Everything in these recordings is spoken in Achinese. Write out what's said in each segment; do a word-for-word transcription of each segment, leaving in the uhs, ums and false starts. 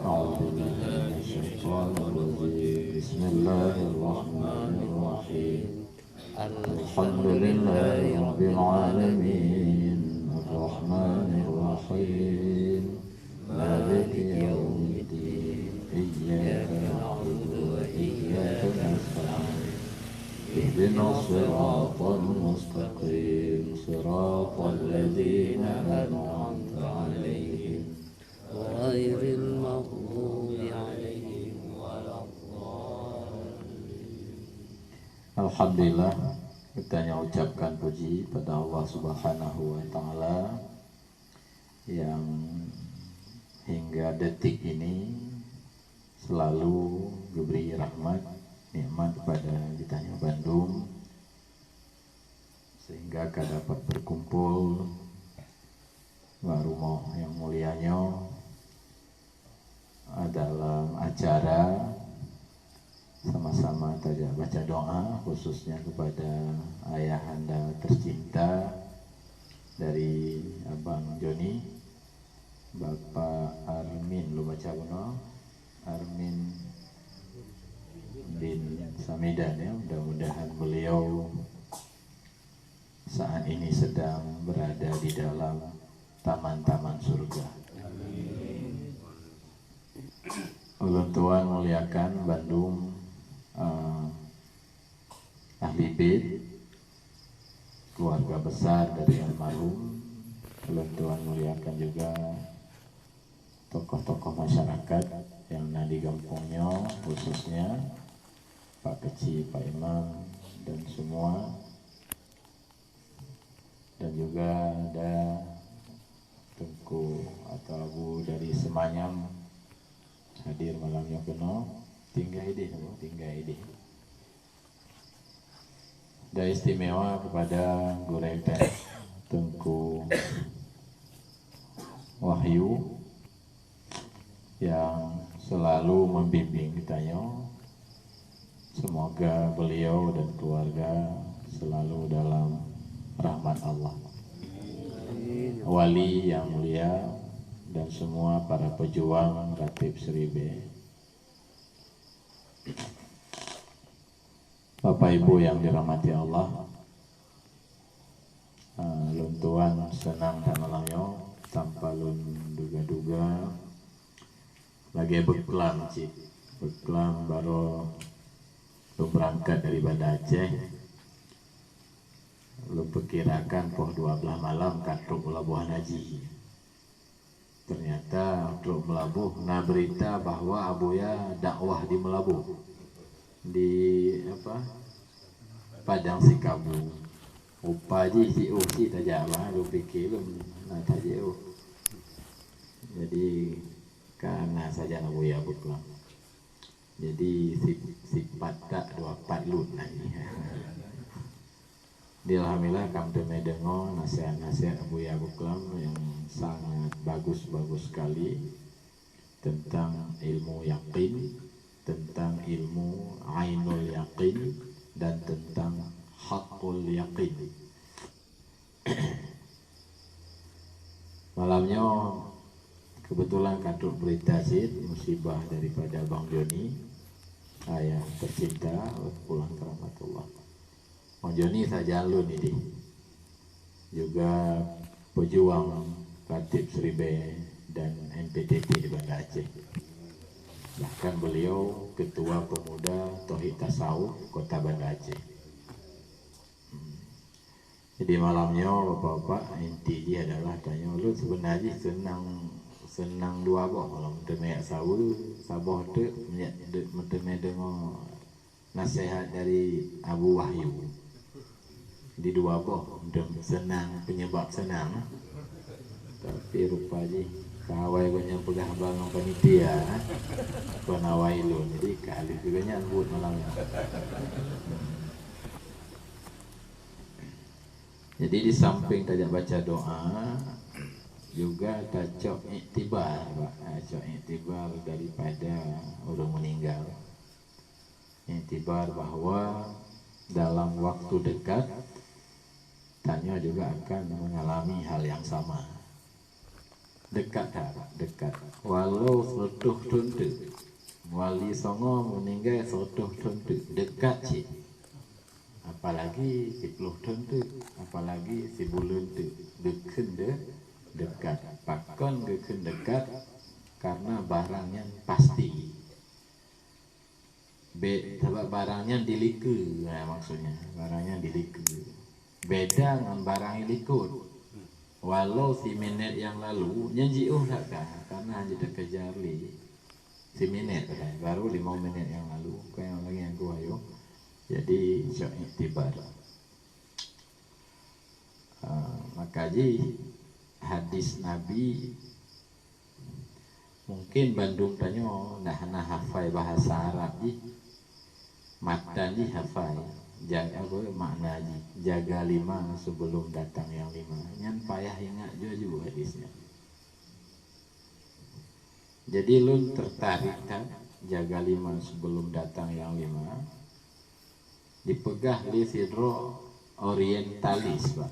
أعوذ بالله من الشيطان الرجيم. بسم الله الرحمن الرحيم. الحمد لله رب العالمين. الرحمن الرحيم. مالك يوم الدين. إياك نعبد وإياك نستعين. اهدنا الصراط المستقيم. صراط الذين أنعمت عليهم. غير المغضوب عليهم ولا الضالين. Alhamdulillah, kita ucapkan puji pada Allah Subhanahu wa Ta'ala yang hingga detik ini selalu diberi rahmat, nikmat kepada kita bandum, sehingga ka dapat berkumpul bak rumoh yang mulia nyoe dalam acara sama-sama tajak baca doa, khususnya kepada ayahanda tercinta dari Abang Joni, Bapak Armin, lu baca bunoe, Armin bin Samidan, ya. Mudah-mudahan beliau saat ini sedang berada di dalam taman-taman surga. Ulôn tuan muliakan bandum, eh, ahli bait, keluarga besar dari almarhum. Ulôn tuan muliakan juga tokoh-tokoh masyarakat yang na di gampông nyoe, khususnya Pak Keuchik, Pak Imam, dan semua. Dan juga ada Teungku atau Abu dari Semanyam hadir malam nyoe keunoe. Tinggai deh, Abu, tinggai deh. Dan istimewa kepada gurèe teuh, Teungku Wahyu, yang selalu membimbing geutanyoe. Semoga beliau dan keluarga selalu dalam rahmat Allah. Wali yang mulia dan semua para pejuang Ratib Siribèe. Bapak Ibu yang dirahmati Allah, ah, lôn tuan seunang that malam nyoe, tanpa lôn duga-duga, lagèe beuklam cit. Beuklam baroe lôn beurangkat dari Banda Aceh, lôn peukirakan poh dua blaih malam ka trôk u Labuhan Haji. Ternyata trôk Meulaboh na beurita bahwa Abuya dakwah di Meulaboh, di apa, Padang Sikabu. Rupa jih jiôh cit tajak, bah lôn pike lôn na tajiôh. Jadi ka na sajan Abuya beuklam. Jadi si, sipat tak dua pat lôn lagi. Di alhamdulillah, kam teumé deungoe nasihat-nasihat Abuya beuklam yang sangat bagus-bagus sekali tentang ilmu yakin, tentang ilmu ainul yakin, dan tentang hakul yakin. Malam nyoe kebetulan ka trôk beurita cit musibah daripada Bang Joni, ayah tercinta, pulang ke rahmatullah. Bang Joni sajan lôn idéh, juga pejuang Ratib Siribèe dan M P T T di Banda Aceh. Bahkan beliau Ketua Pemuda Tauhid Tasawuf Kota Banda Aceh. Hmm. Jadi malam nyoe, Bapak-bapak, inti jih adalah tanyoe lôn seubeuna jih seunang, seunang dua boh. Kalau meuteumé jak saweue, saboh teuk, meunyo de-, meuteumé deungoe naseuhat dari Abu Wahyu. Di dua boh, meuteumé seunang, penyebab seunang. Tapi rupa jih, ka awai gobnyan peugah haba ngon panitia, kon awai lôn. Jadi, ka lheueh gobnyan buet malam nyoe. Jadi, di samping tajak baca doa, juga tacok iktibar, Pak. Tacok iktibar daripada ureueng meninggal. Iktibar bahwa dalam waktu dekat, tanyoe juga akan mengalami hal yang sama. Dekat that, dekat. Walau seratus thon teuk. Wali Songo meuninggai seratus thon teuk, dekat cit. Apalagi siplôh thon teuk, apalagi sibuleuen teuk, geukheun de-, dekat. Pakon geukheun dekat? Karena barang nyan pasti. Be-, sabab barang nyan dilikeue, nah, maksudnya, barang nyan dilikeue. Beda ngon barang nyang likot. Walau siminét nyang lalu, nyan jiôh that ka, karena hana jiteukejar lé. Siminét padahai, baru limong minét nyang lalu, kon nyang lagèe nyan, ayo. Jadi, cok iktibar. Ah, maka jih hadis Nabi, mungkin bandum tanyoe dah hana hafai bahasa Arab jih, matan jih hafai, ja-, apa, makna jih, "Jaga lima sebelum datang yang lima." Nyan payah ingat jua-jua hadis nyan. Jadi, lôn tertarik that, "Jaga lima sebelum datang yang lima." Dipeugah lé sidroe orientalis, Pak.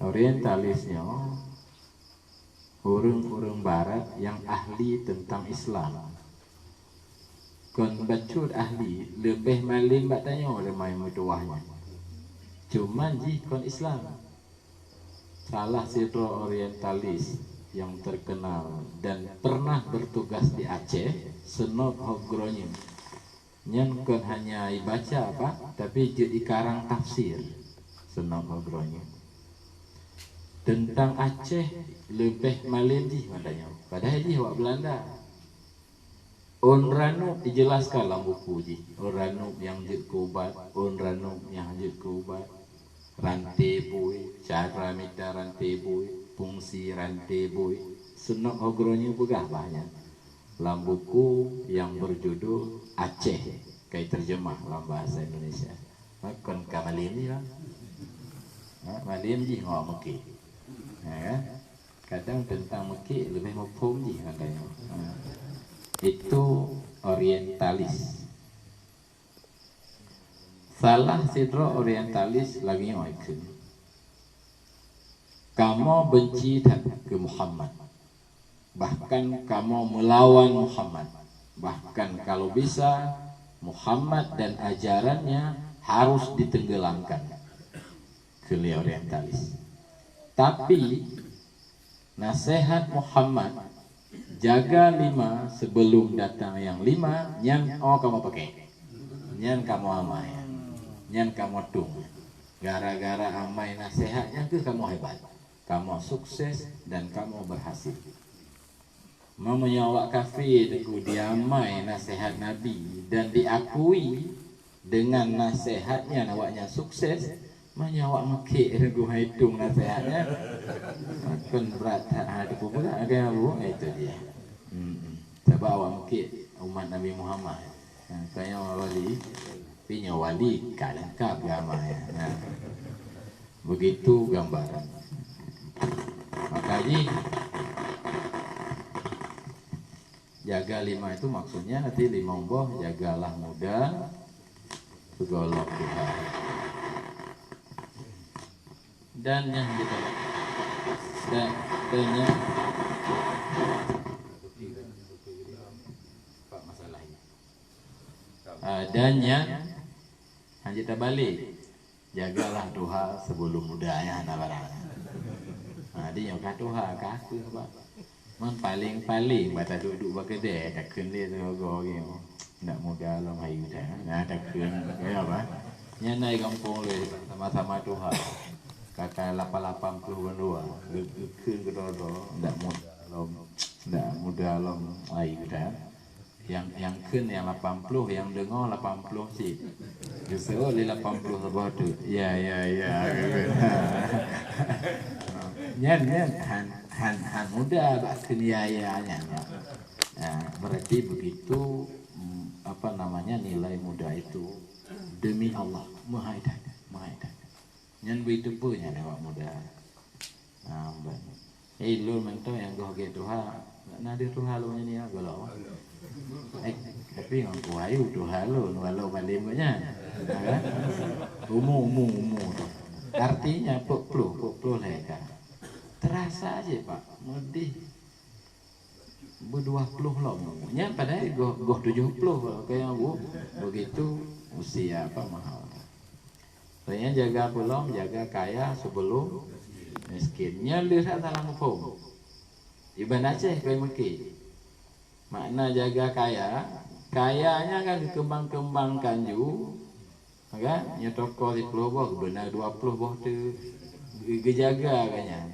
Orientalis nyoe ureueng-ureueng barat nyang ahli teuntang Islam. Kon bacut ahli, leubeh malem bak tanyoe lé meutuwah nyan. Cuman jih kon Islam. Salah sidroe orientalis nyang terkenal dan pernah bertugas di Aceh, Snouck Hurgronje. Nyan kon hanya ibaca, Pak, tapi jeuet ikarang tafsir. Snouck Hurgronje. Teuntang Aceh leubeh malem jih ngon tanyoe. Padahai jih awak Beulanda. Ôn ranub dijelaskan lam buku jih. Ôn ranub nyang jeuet keu ubat, ôn ranub nyang jeuet keu ubat. Ranté bui, cara mita ranté bui, fungsi ranté bui. Snouck Hurgronje peugah bah nyan lam buku nyang berjudul Aceh, ka iterjemah lam bahasa Indonesia. Kon ka malem jih lah. Ha, malem jih ngon meuki. Ya kan? Kadang teuntang meuki leubeh muphom jih ngon tanyoe. Ha. Itu orientalis. Salah sidroe orientalis lagèe nyoe kheun, "Kamoe benci that keu Muhammad. Bahkan kamoe meulawan Muhammad. Bahkan kalau bisa, Muhammad dan ajarannya harus ditenggelamkan." Kheun lé orientalis. Tapi, nasehat Muhammad, "Jaga lima sebelum datang yang lima," nyan, oh, kamoe pakai. Nyan kamoe amai. Nyan kamoe tueng. Gara-gara amai nasehat nyan keuh kamoe hebat. Kamoe sukses dan kamoe berhasil. Meunyoe awak kafé teungku diamai nasehat Nabi dan diakui dengan nasehat nyan awak nyan sukses, meunyoe awak meuki teungku han itueng nasehat nyan, kon brat that, ha, teupeu brat, kan, Bu? Itu dia. Hmm. Sabab awak meuki umat Nabi Muhammad. Ha, kon nyoe wali, tapi nyoe wali ka leungkap agama nyan. Ha. Begitu gambaran. Maka jih, jaga lima itu maksudnya nanti limong boh, jagalah muda, peugolom tuha. Dan nyang kita, dan, dan nyang, ah, dan nyang, han jeuet tabalek. Jagalah tuha sebelum muda, nyan hana barang. Ha, di nyoe ka tuha, ka kheueh, Pak. Man paleng-paleng bak taduek-duek bak keudè, takheun lé sigoe-goe, "Ndak muda lom, hai muda." Nah, takheun, ya, Pak. Nyan na i gampông lé, sama-sama tuha. Ka ka lapan lapan ploh bandua, geukheun keudroe-droe, "Ndak muda lom, ndak muda lom, hai muda." Nyang, nyang kheun nyang lapan ploh, nyang deungoe lapan ploh cit. Geuseuôt lé lapan ploh saboh teuk. Ya, ya, ya. Nyan, nyan han, han, han muda bak kheun ya, ya nyan, ya. Nah, berarti begitu, mm, apa namanya, nilai muda itu demi Allah, meuhai that, meuhai that. Nyan beuteupeue nyan awak muda. Nah, ban. Eh, lôn mantong nyang goh gét tuha. Na deuh tuha lôn nyan ya, goh lom. Eh, tapi ngon kuayu tuha lôn, walau malem gobnyan. Ha, kan? Umu, umu, umu tu. Artinya, peuet ploh, peuet ploh lhèe ka. Rasa aja, Pak, meudeh beudua ploh lom. Nyan padahai goh, goh tujoh ploh, kaya bu, begitu usia apa mahal. Soalnya jaga peulom, jaga kaya sebelum miskin. Nyan le that salah muphom. Iban Aceh kaya meuki. Makna jaga kaya, kaya nyan kan dikembang-kembangkan ju, kan? Nyoe toko siploh boh, geubeuna dua ploh boh teuk. Geujaga kan nyan.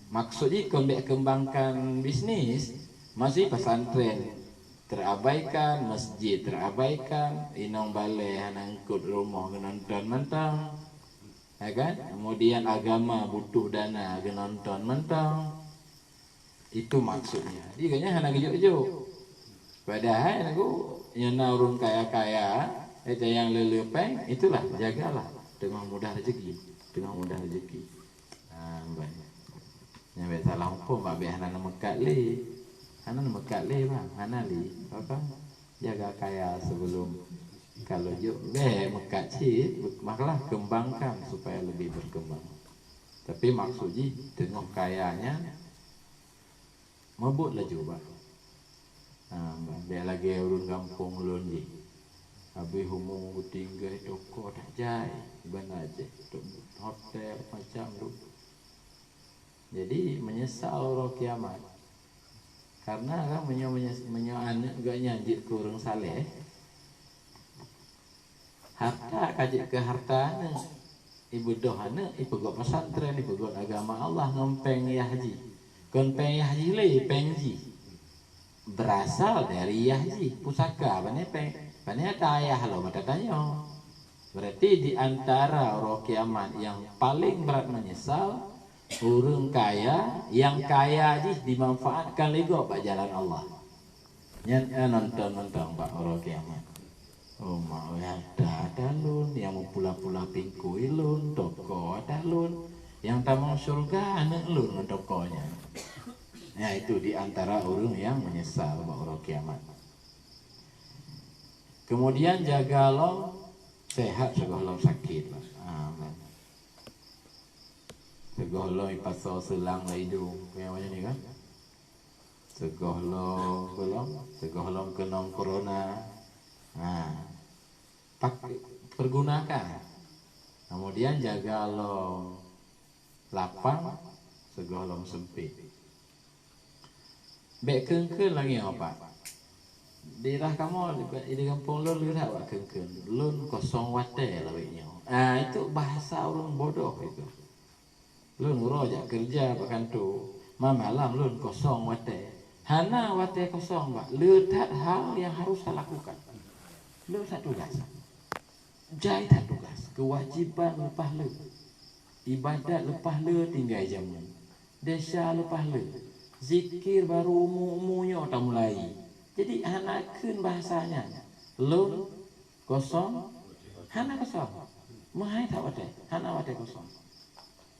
Maksud jih kon bèk kembangkan bisnis, masih pesantren terabaikan, masjid terabaikan, inong balè hana eungkot rumoh geunonton mantong. Ya kan? Kemudian agama butuh dana geunonton mantong. Itu maksudnya. Jadi, gobnyan hana geujok-jok. Padahai lagu, nyang na ureueng kaya-kaya, eh, nyang le-le péng, itulah, jagalah. Teungoh mudah rezeki. Teungoh mudah rezeki. Nah, ban. Nyang bèk salah muphom, bak bèk hana neumeukat lé. Hana neumeukat lé, bang. Hana lé. Apa? Jaga kaya sebelum. Kalau jok bèk meukat cit, malah kembangkan supaya lebih berkembang. Tapi maksud jih, teungoh kaya nyan, meubuet laju, bah. Ha, bèk lagèe ureueng gampông lôn jih. Habéh umu geutinggai toko that jai, iban Aceh, hotel macam tu. Jadi, meunyeusal uroe kiamat. Karena kan meunyoe, meunyoe, meunyoe aneuk geuh nyan jeuet keu ureueng saleh, harta ka jeuet keu harta aneuk. Ibeudôh aneuk, ipeugöt pesantren, ipeugöt agama Allah ngon péng yah jih. Kon péng yah jih lé, péng jih. Berasal dari yah jih, pusaka, pane péng, pane ata ayah lom ata tanyoe. Berarti di antara uroe kiamat nyang paleng brat meunyeusal, ureueng kaya, nyang kaya jih dimanfaatkan lé gob bak jalan Allah. Nyan, eh, nonton-nonton bak uroe kiamat. Oh, mak, ata lôn, nyang meupula-pula pingkui lôn, toko ata lôn, nyang tamong syurga aneuk lôn ngon toko nyan. Ya, itu di antara ureueng nyang meunyeusal bak uroe kiamat. Kemudian jaga lom sehat sigohlom sakét. Amin. Sigohlom ipasoe seulang lam idông, nyang macam ni kan? Sigohlom, gohlom, sigohlom keunong corona. Ha. Pak, pergunakan. Kemudian jaga lom lapang, sigohlom sempit. Bèk kheun-kheun lagèe nyoe, Pak. Daerah kamoe, di gampông lôn, lôn that bak kheun-kheun. Lôn kosong watèe lawét nyoe. Ah, itu bahasa ureueng bodoh itu. Lôn uroe jak keureuja bak kantô, ma-, malam lôn kosong watèe. Hana watèe kosong, Pak. Le that hal nyang harus talakukan. Le that tugaih. Jai that tugaih, keuwajéban leupah le. Ibadat leupah le tinggai jameun. Desya leupah le. Zikir baru umu-umu nyoe tamulai. Jadi hana kheun bahasa nyan. Lôn kosong, hana kosong. Meuhai that watèe, hana watèe kosong.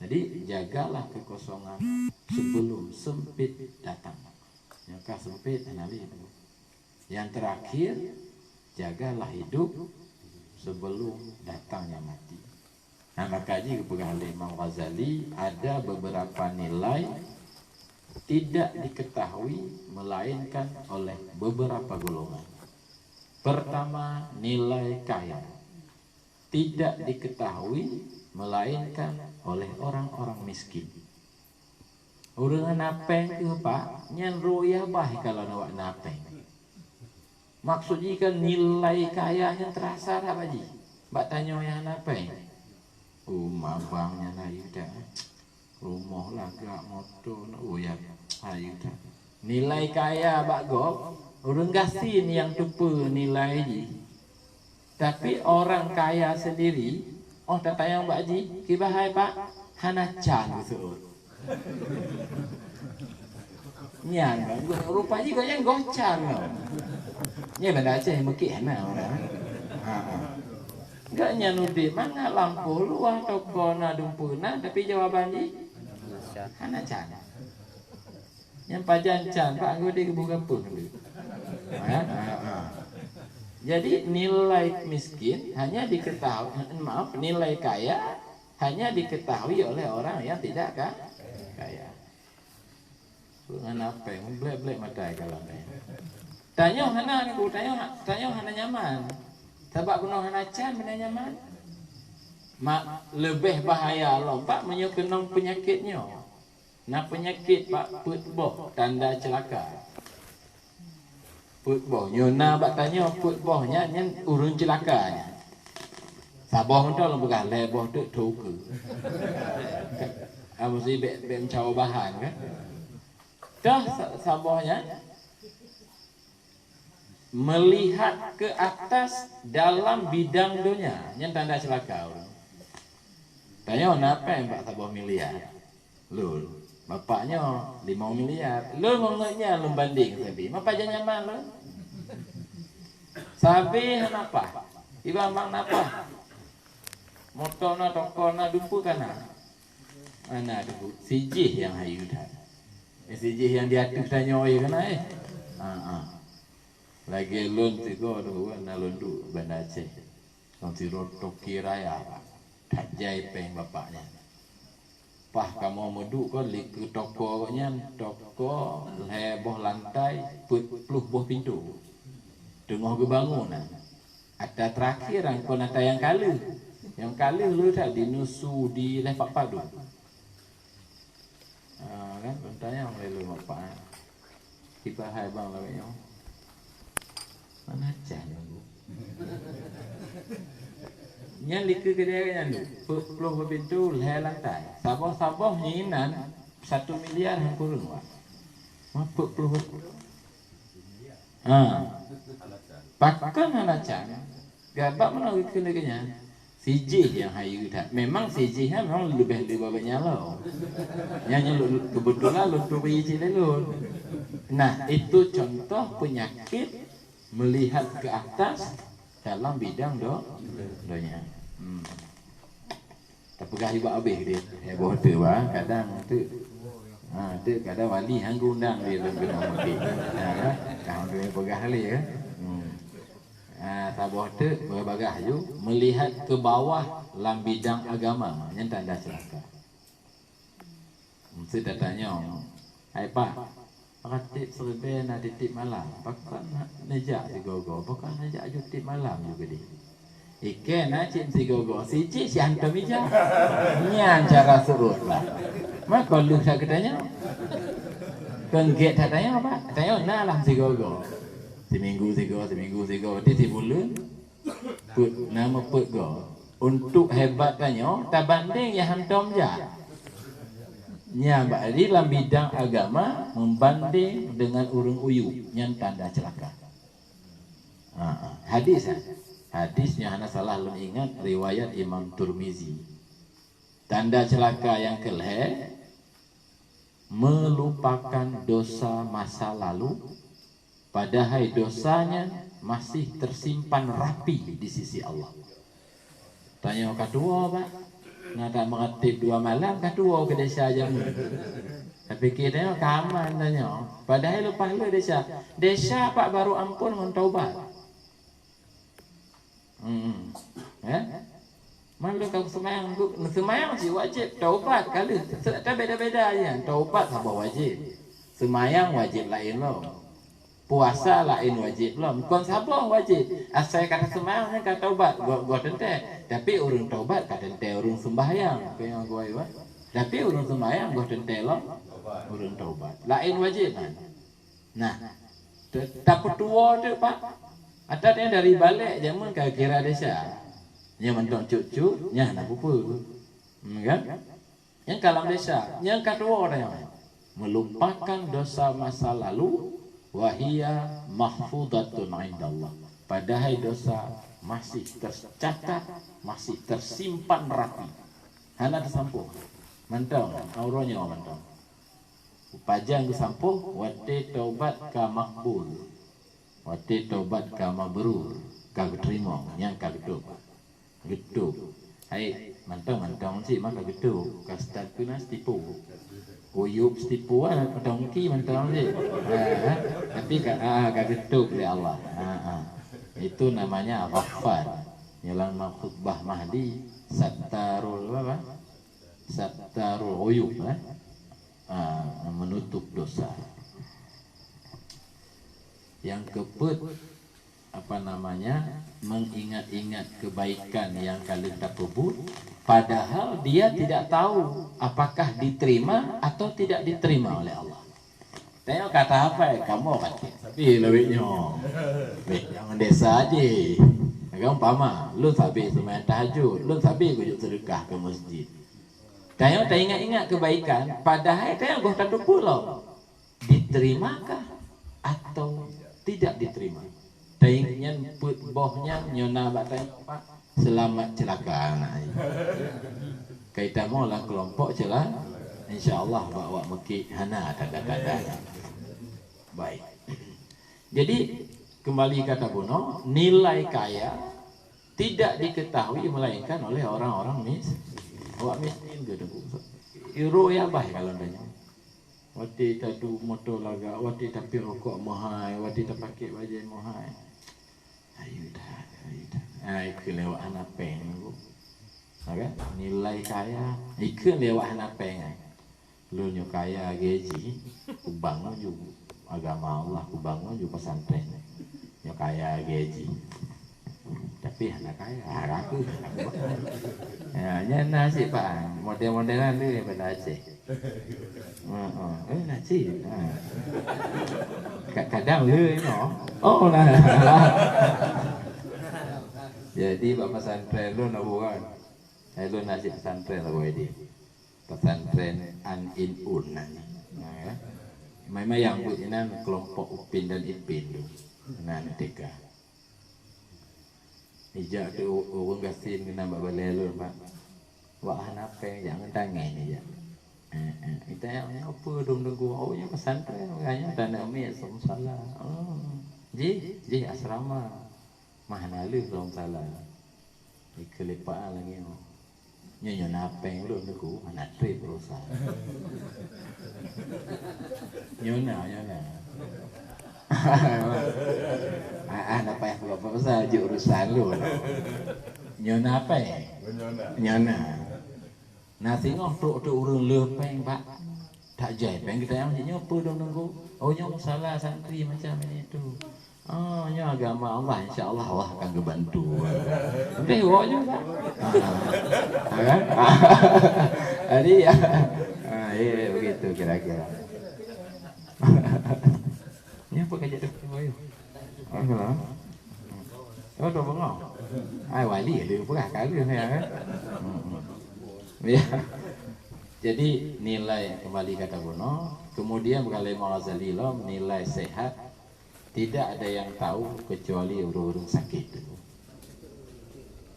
Jadi jagalah kekosongan sebelum sempit datang. Nyang ka sempit hana lé. Yang terakhir, jagalah hidup sebelum datangnya mati. Nah, maka jih geupeugah lé Imam Ghazali, ada beberapa nilai tidak diketahui melainkan oleh beberapa golongan. Pertama, nilai kaya tidak diketahui melainkan oleh orang-orang miskin. Ureueng hana péng kheueh, Pak, nyan ruyah bah kalau awak na péng. Maksud jih kan nilai kaya nyan terasa that bak jih. Bak tanyoe nyang hana péng. Uma bank nyan hayeue that. Rumoh lagak, moto na, oh ya, hayeue that. Nilai kaya bak gob, ureueng gasien nyang teupeue nilai jih. Tapi orang kaya sendiri, oh tatanyong bak jih, kiban hai, Pak, hana can geuseuôt. Nyan, rupa jih gobnyan goh can nyoe. Nyan banda Aceh meukiek hana orang. Ha, ha. Gobnyan udép mangat lampôh luwah, toko na, dumpeue na, tapi jawaban jih hana can. Nyang pajan can, Pak, anggô di geubu gampông dulu. Ha, ha, ha. Jadi nilai miskin hanya diketahui, maaf, nilai kaya hanya diketahui oleh orang yang tidak ka-, kaya. Ngon apèng, blek-blek mata kalon. Tanyoe hana, Teungku, tanyoe, tanyoe hana nyaman. Sabab bunoe hana can, hana nyaman. Mak, leubeh bahaya lom, Pak, meunyoe keunong peunyakét nyoe. Na peunyakét, Pak, peuet boh tanda ceulaka. Peuet boh. Nyoe na bak tanyoe peuet boh nyan, nyan ureueng ceulaka nyan. Saboh mantong lôn peugah, lhèe boh teuk tho ukeue. Ah, meusti bèk, bèk meucawa bahan, kan? Toh sa-, saboh nyan meulihat keu atas dalam bidang donya, nyan tanda ceulaka ureueng. Tanyoe na pèng bak saboh miliar. Lôn, bapak nyoe limong miliar. Lôn ngon gobnyan lôn bandeng sabe. Mapa jan nyaman lôn? Sabe hana paih. Iban bang na paih. Moto na, toko na, dumpeue ka na. Hana, Teungku. Sijih nyang hayeue that. Eh, sijih nyang di ateueh tanyoe ka na, eh. Ha, ha. Lagèe lôn sigoe, Teungku, na lôn duek Banda Aceh. Ngon sidroe toke raya, Pak. That jai pèng bapak nyan. Paih kamoe meuduek kon likot toko gobnyan, toko lhèe boh lantai, peuet ploh boh pintoe. Teungoh geubangun na. Ata terakhir kon ata nyang ka lheueh. Nyang ka lheueh lôn that di Nusu, di lhèe pat padum. Ah, kan, tanyong lé lôn bapak. Kiban hai bang lagèe nyoe. Mana can nunggu. Nyan likot keudè nyan tu. Peuet ploh boh pintoe, lhèe lantai. Saboh-saboh nyan inan satu miliar han kureueng, Wak. Ma peuet ploh boh pintoe. Ha. Pakon hana can? Gabak meunan geukheun lagèe nyan. Sijih nyang hayeue that. Memang sijih nyan memang leubeh le bak nyan lom. Nyan, nyan lôn, keubeutulan lôn turi cit lé lôn. Nah, itu contoh penyakit melihat ke atas dalam bidang do-, donya. Hmm. Tapeugah jubak habéh dia. Eh, boh tu bah, kadang tu. Ha, tu kadang wali hang undang dia dalam kena mati. Ha, kan? Kau tu yang peugah lé, ya. Hmm. Ah, saboh teuk beubagah aju, meulihat keu bawah lam bidang agama, nyan tanda ceulaka. Meusti tatanyong, "Hai Pak, ratieb siribèe na tieb malam, pakon neujak sigoe-goe, pakon neujak aju tieb malam ju keudeh?" Ikèe na cit sigoe-goe, sijih si hantom ija. Nyan cara surot, Pak. Maka lheueh that geutanyoe. Kon gèt that tanyoe, Pak. Tanyoe na lam sigoe-goe. Siminggu sigoe, siminggu sigoe, di sibuleuen peuet, na meupeuet goe. Untuk hebat tanyoe, tabandeng nyang hantom jak. Nyan bak di lam bidang agama, membandeng dengan ureueng uyueb, nyan tanda ceulaka. Ha, ha. Hadis, ha. Hadis nyang hana salah lôn ingat, riwayat Imam Turmizi. Tanda ceulaka nyang keulhèe, melupakan dosa masa lalu, padahai dosa nyan masih tersimpan rapi di sisi Allah. Tanyoe ka tuwoe, Pak. Na that meuratieb dua malam ka tuwoe keu desya jameun. Tapi keu tanyoe ka aman tanyoe. Padahai leupah le desya. Desya, Pak, baru ampôn ngon taubat. Hmm. Eh? Man lôn ka seumayang, seumayang cit wajéb, taubat ka lheueh. Se-, tabeda-beda nyan, taubat saboh wajéb. Seumayang wajéb laén lom. Puasa laén wajéb lom. Kon saboh wajéb. Asai ka seumayang nyan ka taubat, goh, goh teuntèe. Tapi ureueng taubat ka teuntèe ureueng seumbahyang. Peue nyang geuwai, Pak? Tapi ureueng seumbahyang goh teuntèe lom ureueng taubat. Laén wajéb nyan. Nah, ta-, tapeutuwoe teuk, Pak. Ata nyan dari balek jameun ka kira desya. Nyan mantong cut-cut, nyan hana peue-peue. Hmm, kan? Nyan ka lam desya, nyan ka tuwoe tanyoe. Melupakan dosa masa lalu, wa hiya mahfudatun indallah. Padahai dosa masih tercatat, masih tersimpan rapi. Hana teusampôh. Mantong, uroe nyoe mantong. Pajan geusampôh, watèe taubat ka makbul. Watèe taubat ka mabrur, ka geuteurimong, nyan ka geutôb. Geutôb. Hai, mantong-mantong cit mah ka geutôb, ka start keu na sitipu. Uyueb sitipu, ah, mantong ki mantong cit. Ha, ha. Tapi ka, ah, ka geutôb lé Allah. Ha, ha. Itu namanya Ghaffar. Nyoe lam khutbah Mahdi, Sattarul apa? Sattarul Uyub, eh. ah, menutup dosa. Nyang keupeuet, apa namanya, mengingat-ingat kebaikan yang ka lheueh tapeubuet, padahal dia tidak tahu apakah diterima atau tidak diterima oleh Allah. Tengok kata apa ya, kamoe batin. Sabe lawét nyoe. Beh, nyang desa aja. Kan umpama, lôn sabe seumayang tahajud, lôn sabe kujok seudeukah ke masjid. Tengok taingat-ingat kebaikan, padahal tengok goh tateupeue lom. Diterimakah atau tidak diterima? Taingat nyan peuet boh nyan nyoe na bak tanyoe, Pak. Selamat celaka anak ai. Kai tamoe lam kelompok celaka. Insya Allah bak awak meukiek hana tanda-tanda. Baik. Jadi kembali kata bunoe, nilai kaya tidak diketahui melainkan oleh orang-orang mis. Awak miskin ke tu. Iro ya bah kalau tanya. Watèe tadu moto lagak, watèe tapiep rukok meuhai, watèe tapakèk bajèe meuhai. Ayu that, ayu that. Ah, ikeu lewat hana péng nunggu. Oke, nilai kaya ikeu lewat hana péng. Lôn nyoe kaya lagèe jih, kubangun ju agama Allah, kubangun ju pesantren. Nyoe kaya lagèe jih. Tapi hana kaya, hana aku, hana aku. Ya, nyan na cit, Pak. Model-modelan tu daripada Aceh. Ha, ha. Eh, na cit. Ha. Ka-, kadang le inoe. Oh, nah. Jadi bak pesantren lôn na bukan. Eh, lôn na cit pesantren lah boleh di. Pesantren An In Un nan. Nah, ya. Mai-mai nyang buet inan kelompok Upin dan Ipin tu. Nan T K. Ijak tu ureueng gasien keunan bak balèe lôn, Pak. Wak hana péng, jak ngon tangen ijak. Eh, eh. Ita nyang nyoe peue dum teungku? Oh, nyoe pesantren, makanya tanda miet som salah. Oh. Jih, jih asrama. Mah hana lheueh lom salah. Ikeu lipaan lagèe nyoe. Nyoe, nyoe na péng lôn teungku, hana trép urusan. Nyoe na, nyoe na. Ah, ah, na payah pula pasal jeuet urusan lôn. Nyoe na péng. Nyoe na. Na singoh trok-trok ureueng le péng, Pak. Tak jai péng kita nyang nyoe peue dong nunggu. Oh, nyoe salah santri macam ini tu. Oh, nyoe agama Allah, insya Allah Allah akan geubantu. Deh, woe juga. Ha. Ha, kan? Jadi, ya. Ha, ya, ya, begitu kira-kira. Nyoe apa kajak tu? Oh, ya. Oh, salah. Oh, tu bengong. Ai, wali ada peugah kali ni, ya, kan? Hmm, hmm. Ya. Jadi, nilai, kembali kata bunoe, kemudian bukan lé Imam Ghazali lom, nilai sehat tidak ada yang tahu kecuali ureueng-ureueng sakit.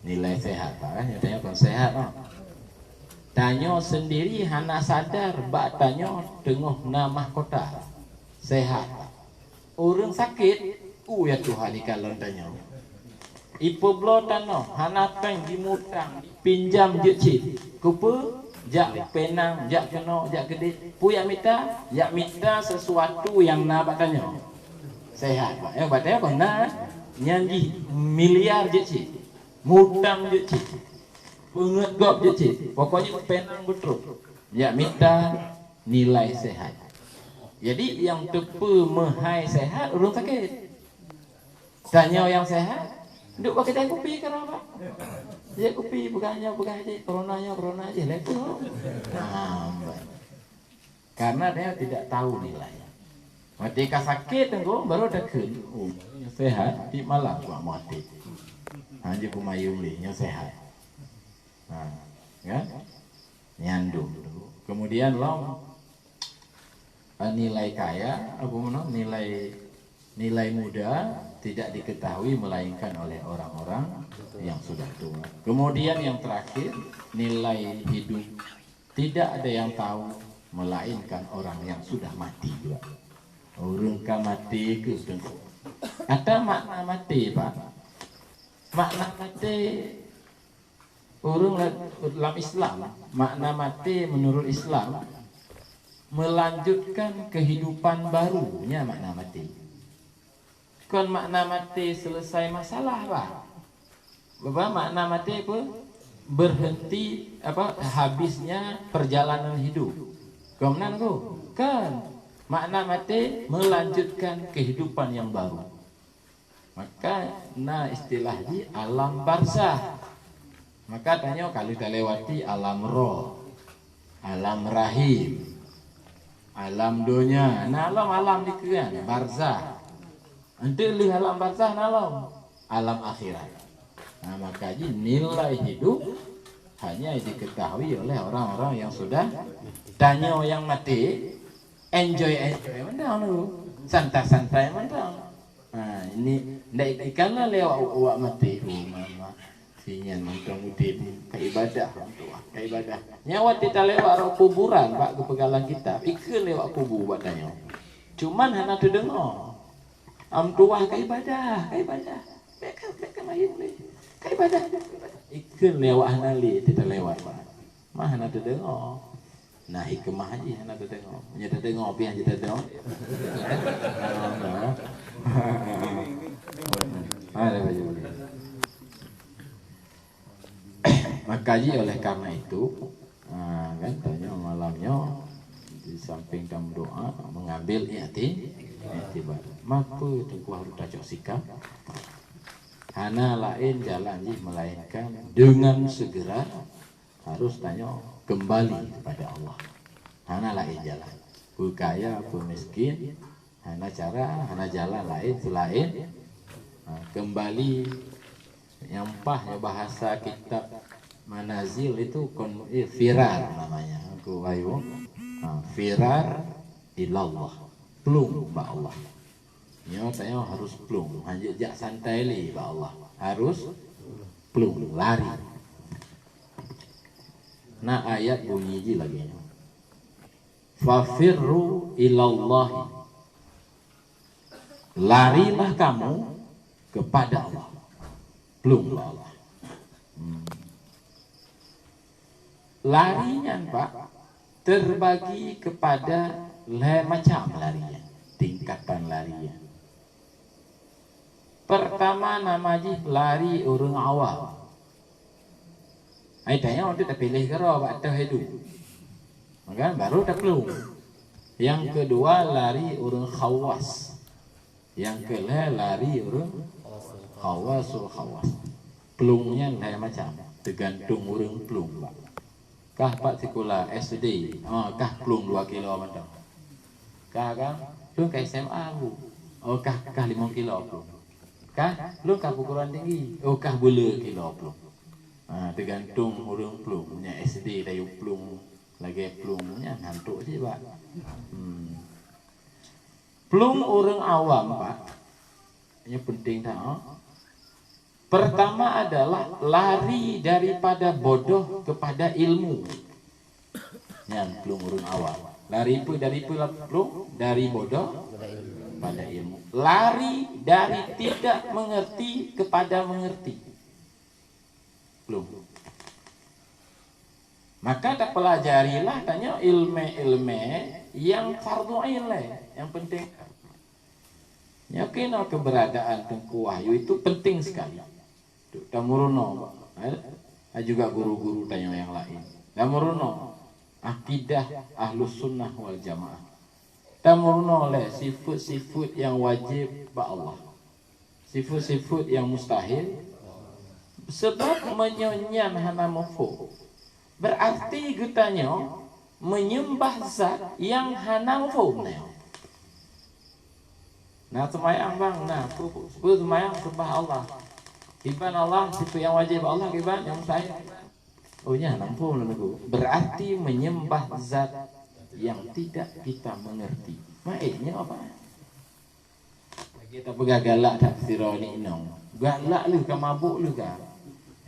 Nilai sehat, Pak, eh? Nyoe tanyoe kon sehat, Pak. Tanyoe sendiri hana sadar bak tanyoe teungoh na mahkota. Sehat, Pak. Ureueng sakét, u ya Tuhan ikalon tanyoe. Ipeubloe tanoh, hana péng jimutang, jipinjam jeuet cit. Keupeue? Jak Penang, jak keunoe, jak keudeh. Peue jak mita? Jak mita sesuatu nyang na bak tanyoe. Sehat, Pak. Eh, bak tanyoe kon na, nyan jih miliar jeuet cit. Mutang jeuet cit. Peungeut gob jeuet cit. Pokoknya Penang beutrok. Jak mita nilai sehat. Jadi, nyang teupeu meuhai sehat, ureueng sakét. Tanyoe nyang sehat, duek bak keudè kupi keudroe, Pak. Jép kupi, peugah nyoe, peugah jih, corona nyoe, corona jih, lé peue. Nah, karena dia tidak tahu nilai. Watèe ka sakét teungku, baru takheun, "Oh, nyoe sehat, tiep malam kuat maté." Ha, jeuet kumayuem lé, nyoe sehat. Ha, kan? Nyan dum tu. Kemudian lom, eh, nilai kaya, apa nama, nilai, nilai muda tidak diketahui melainkan oleh orang-orang yang sudah tua. Kemudian yang terakhir, nilai hidup tidak ada yang tahu melainkan orang yang sudah mati juga. Ureueng ka maté keuh teungku. Ata makna maté, Pak? Makna maté Ureueng la-, lam Islam, makna maté menurut Islam, melanjutkan kehidupan baru, nyan makna maté. Kon makna maté selesai masalah, bah. Bah, makna maté apa? Berhenti, apa, habisnya perjalanan hidup. Gobnyan ku? Kan. Makna maté melanjutkan kehidupan yang baru. Maka na istilah jih alam barzah. Maka tanyoe ka lheueh talewati alam roh, alam rahim, alam donya. Na lom alam dikeue nyan, barzah. Enteuk lheueh alam barzah na lom alam akhirat. Nah, maka jih nilai hidup hanya diketahui oleh orang-orang yang sudah. Tanyoe nyang maté, enjoy-enjoy mantong tu. Santai-santai mantong. Ha, ini ndak ikalon lé awak, awak maté. Oh, mama. Si nyan mantong udép, ka ibadah, mantong ka ibadah. Nyan watèe talewat rot kuburan bak geupeugah lam kitab, ikheun lé awak kubu bak tanyoe. Cuman hana teudeungoe. Am tuwah ka ibadah, ka ibadah. Bèk ka, bèk ka mayuem lé. Ka ibadah, ka ibadah. Ikheun lé awak hana lé teutalewat, Pak. Mah hana teudeungoe. Nah, hikmah jih hana teudeungoe. Meunyo teudeungoe, piah jih teudeungoe. Ada baju boleh. Maka jih oleh karena itu, ah, kan, tanyoe malam nyoe di samping tameudoa, mengambil i'ti-, i'tibar. Maka Teungku harus tacok sikap. Hana laén jalan jih melainkan dengan segera harus tanyoe kembali kepada Allah. Hana laén jalan. Peukaya, peumiskin, hana cara, hana jalan laén selain, ha, kembali. Nyang paih nyoe bahasa kitab Manazil itu kon, eh, firar namanya. Aku bayu. Ha, firar ilallah. Plueng bak Allah. Nyoe tanyoe harus plueng. Hanjeuet jak santai lé bak Allah. Harus plueng, lari. Na ayat bunyi jih lagèe nyoe. Fafirru ilallahi. Larilah kamu kepada Allah. Plueng bak Allah. Hmm. Lari nyan, Pak, terbagi kepada lhèe macam lari nyan, tingkatan lari nyan. Pertama nama jih lari ureueng awam. Ai tanyoe tu tapiléh keudroe bak ateueh idu. Maka baru taplueng. Nyang keudua lari ureueng khawas. Nyang keulhèe lari ureueng khawasul khawas. Plueng nyan lhèe macam, teugantung ureueng plueng bak. Kah pat sikula S D, ha, kah plueng dua kilo mantong. Kah, kah, plueng ka S M A, Bu. Oh, kah, kah limong kilo plueng. Kah, plueng ka peuguruan tinggi. Oh, kah buleue kilo plueng. Ha, teugantung ureueng plueng. Nyang S D tayue plueng, lagèe plueng nyan hantok cit, Pak. Hmm. Plueng ureueng awam, Pak. Ini penting that, ha. Pertama adalah lari daripada bodoh kepada ilmu. Nyan plueng ureueng awam. Lari peue dari peue lah plueng? Dari bodoh pada ilmu. Lari dari tidak mengerti kepada mengerti. Plueng. Maka tapelajarilah tanyoe ilmè-ilmè nyang fardhu ain lé, nyang penting. Nyoe keunoe keberadaan Teungku Wahyu itu penting sekali. Tu tameurunoe, eh, dan juga guru-guru tanyoe nyang laén. Tameurunoe akidah Ahlus Sunnah wal Jamaah. Tameurunoe lé sifeuet-sifeuet nyang wajéb bak Allah. Sifeuet-sifeuet nyang mustahil. Sebab meunyoe nyan hana muphom, berarti geutanyoe menyembah zat nyang hana muphom nyoe. Na seumayang, bang, na, peue, peue seumayang sembah Allah. Kiban Allah, sifeuet nyang wajéb Allah, kiban nyang mustahil. Oh, nyan hana muphom lôn, Teungku. Berarti menyembah zat yang tidak kita mengerti. Maéh nyoe apa? Lagèe tapeugah galak that sidroe inong. Galak lé ka, mabök lé ka.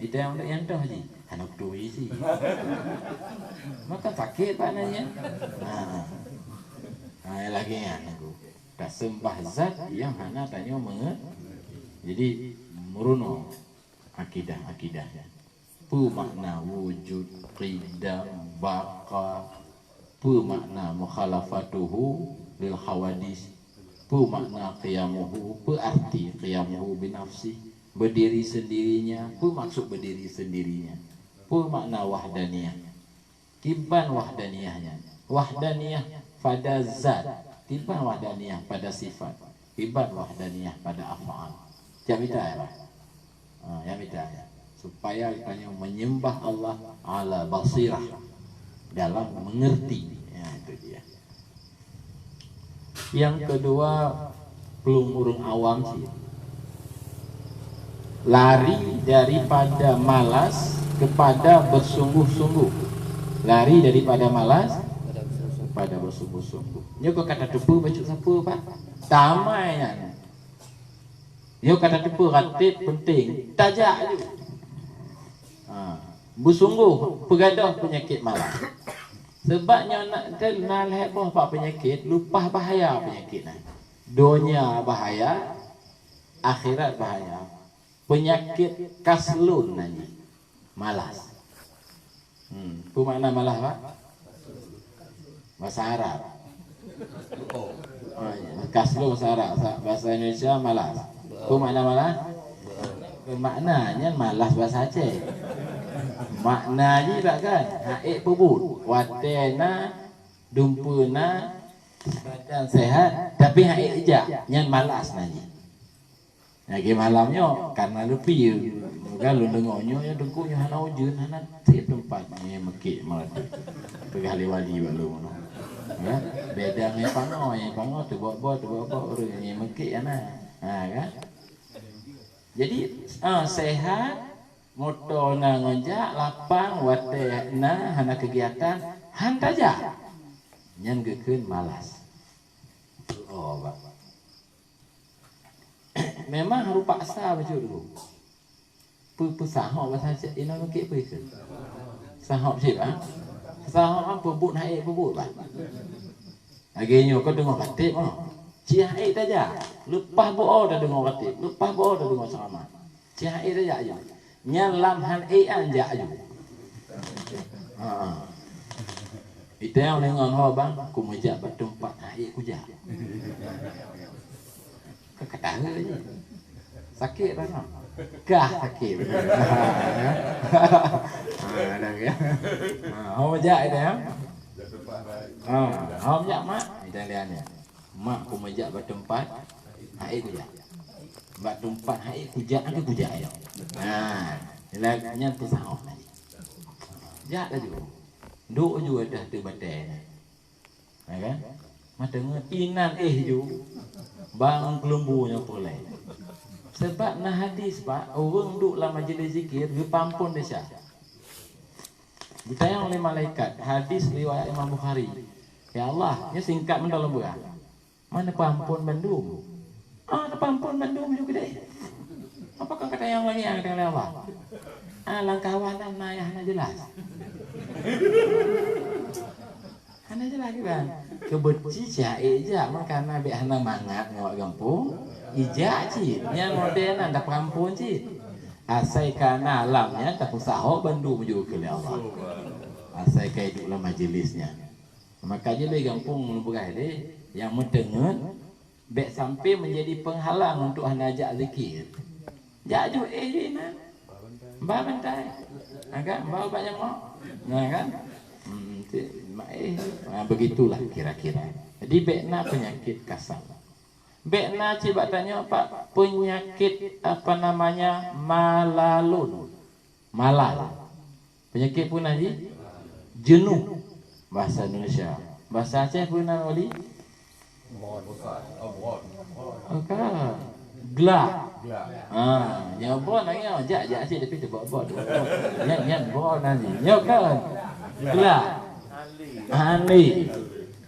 Ita nyang, nyang toh jih, hana kuturi cit. Maka sakét Pak nyan. Ha. Ha, lagèe nyan, Teungku. Taseumbah zat nyang hana tanyoe meunge-, jadi, meurunoe akidah-akidah nyan. Peue makna wujud, qidam, baqa? Peue makna mukhalafatuhu lil hawadis? Peue makna qiyamuhu? Peue arti qiyamuhu binafsih? Berdiri sendirinya. Peue maksud berdiri sendirinya? Peue makna wahdaniyah? Kiban wahdaniyah nyan? Wahdaniyah pada zat, kiban wahdaniyah pada sifat, kiban wahdaniyah pada af'al. Jak mita ya, Pak? Ha, jak mita ya. Supaya kita nyoe menyembah Allah ala basirah, dalam mengerti. Ya, itu dia. Yang kedua, peulom ureuëng awam cit. Lari daripada malas kepada bersungguh-sungguh. Lari daripada malas kepada bersungguh-sungguh. Nyoe keu ka tateupeue bacut sapeue, Pak? Tamai nyan. Nyoe ka tateupeue ratib penting. Tajak aju. Ha. Beusunggoh peugadôh peunyakét malam. Sebab nyoe na, na lhée boh bak peunyakét, leupah bahaya peunyakét nyan. Donya bahaya, akhirat bahaya. Peunyakét kaslun nan jih. Malas. Hmm, peue makna malas, Pak? Bahasa Arab. Oh, ya. Kaslu bahasa Arab, sa-, bahasa Indonesia malas. Peue makna malas? Makna nyan malas bahasa Aceh. Makna jih bak kan, ha'ék peubuet. Watée na, dumpeue na, badan sehat, tapi ha'ék jak, nyan malas nan jih. Lagée malam nyoe, karena leupie, kan lôn deungoe nyoe, nyoe teungku nyoe hana ujeuen, hana tieb teumpat nyoe meukék meuratéb. Peugah lé wali bak lôn nyoe. Ya, beda ngon pangoe, pangoe teubok-bok, teubok-bok ureuëng nyoe meukék hana. Ha, kan? Jadi, ah, sehat, moto na ngon jak, lapang, watée na hana kegiatan, han tajak. Nyan geukheun malas. Oh, Pak. Memang harus paksa bacut dulu. Peu-, peusahok bahasa Aceh, inoe meukék peue itu? Sahok cit, ha? Sahok kan peubuet ha'ék peubuet, bah. Lagée nyoe kau deungoe khatib, ha? Ci ha'ék tajak. Leupah buoe tadeungoe khatib, leupah buoe tadeungoe ceramah. Ci ha'ék tajak aju. Nyan lam han ék an jak aju. Ha. Iteueng deungon ho bang, kumeujak bak teumpat ha'ék kujak. Ka kata je. Sakét dah, nah. Kah sakét. Ha, dah ya. Ha, ho jak itu ya. Ha, ho jak mak. Italian ya. Mak kumeujak bak teumpat ha'ék kujak. Bak teumpat ha'ék kujak, ada kujak ya. Ha, nyan peusahok lagi. Jak laju. Duk ju dah tu batée. Ya kan? Mata ngon inan éh ju. Bang keulumbu nyoe pulai. Sebab na hadis, Pak, ureuëng duek lam majlis zikir, geupeuampon desya. Geutanyong lé malaikat, hadis riwayat Imam Bukhari. Ya Allah, nyoe singkat meunan lôn peugah. Mana peuampon bandum? Ah, peuampon bandum ju keudeh. Apa kan kata nyang lain yang kata Allah? Ah, langkah awak na, na, hana jelas. Hana jelas kiban. Keubeut ci cak ék jak, meukarna bék hana mangat ngon awak gampông, ijak cit. Nyang model nyan tapeuampon cit. Asai ka na lam nyan tapeusahok bandum ju keu lé Allah. Asai ka iduek lam majlis nyan. Maka jih lé gampông lôn peugah lé, nyang meuteungeut, bék sampai menjadi penghalang untuk hana jak zikir. Jak ju éh di inan. Ba bantai. Ha kan? Ba ubat nyamok. Nah kan? Hmm, cik, mak éh. Nah, begitulah kira-kira. Jadi, bék na penyakit kasal. Bék na cit bak tanyoe, Pak, penyakit, apa namanya, malalun. Malal. Penyakit peue nan jih? Jenuh. Bahasa Indonesia. Bahasa Aceh peue nan, Wali? Bukan. Glak. Ha, nyoe bon lagée nyoe. Jak, jak cit, tapi teubok-bok. Nyan, nyan bon nan jih. Nyoe kan? Glak. Hali.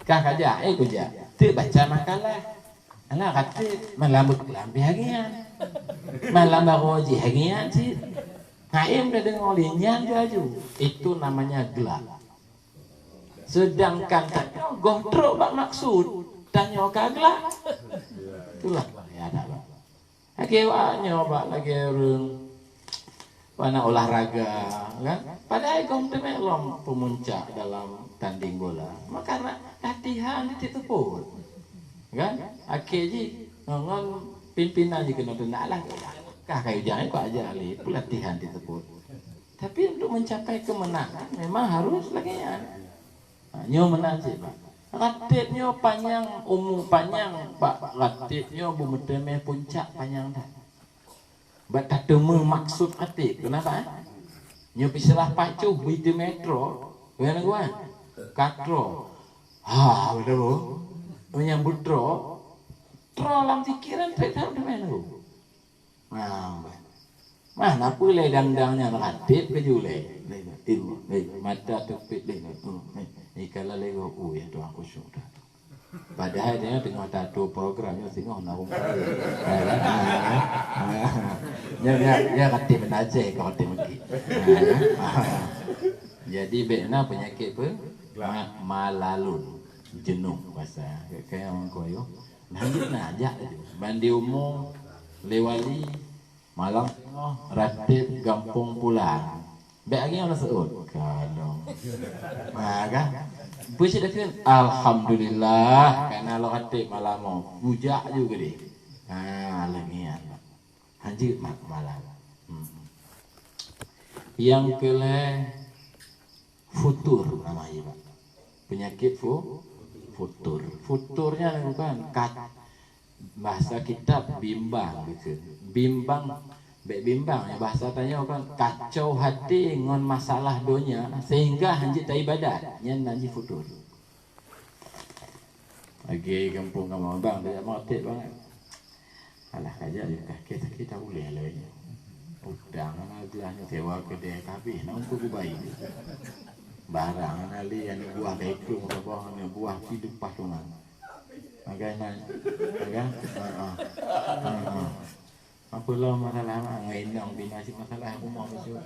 Kah kajak, éh kujak. Teuk baca makalah. Alah kata malam beuklam pih lagée nyan. Malam baroe jih lagée nyan cit. Hai, em, tadeungoe lé nyan ju aju. Itu namanya glak. Sedangkan tanyoe goh trok bak maksud, tanyoe ka glak. Itulah ya dak. Lagée awak nyoe bak lagée ureuëng Mana olahraga, kan? Padahai goh meuteumé lom peumuncak dalam tanding bola. Maka na latihan di teupot. Kan? Akhé jih ngon pimpinan jih keunoe teunak lah. Kah kayu jai kok aja lé pelatihan di teupot. Tapi untuk mencapai kemenangan memang harus lagée nyan. Nyoe meunan cit, Pak. Rateb nyoe panyang, umu panyang, Pak. Rateb nyoe beumeuteumé puncak panyang that. Bak tateumé maksud rateb. Kenapa, eh? Nyoe peusilah pacuh, beuteumé troe. Bukan, bukan? Ka troe. Ha, beutôi. Menyambut troe. Troe lam pikiran, trek that teumé tu. Nah, bah. Mah, na peue lé dang-dang nyan rateb keujulée. Lé, lé, lé, mata teupit lé, lé. Ikala lego, oh ya Tuhan, khusyuk dah. Padahai dia tengah tato program nyoe singoh na ureueng kaya. Ya kan? Ya, ya, ya, kati menaceh, kau kati mengki. Jadi bek na penyakit pe? Ma-, malalun, jenuh bahasa. Kayak orang koyo. Lanjut na ajak laju. Bandi umu lewali Malam singoh, rateb gampông pulang. Bèk lagèe nyan seuôt. Kalon. Ha, kan? Beucit dakeuet, alhamdulillah, ka na lôn rateb malam nyoe. Bujak ju keudeh. Ha, lagèe nyan. Hanjeuet mat malam. Hmm. Nyang keulhèe, futur nama jih, Pak. Penyakit fu-, futur. Futur nyan bukan kat-, bahasa kitab bimbang gitu. Bimbang, bèk bimbang ya, bahasa tanyoe kan kacau hati ngon masalah donya sehingga hanjeuet taibadat. Nyan nan jih futur. Lagèe gampông kamoe, bang, tajak maté bangai. Alah, kajak ju kah, keu sakét ulèe lé nyoe. Utang hana glah nyoe, sewa keudè ka habéh, na untuk kubai. Barang hana lé, aneuk buah ka ikung saboh, aneuk buah pih leupah tungan. Makai na, makai? Ha, ha. Ha, ha. Apa lom masalah mak ngon inong bina cit masalah rumoh tu.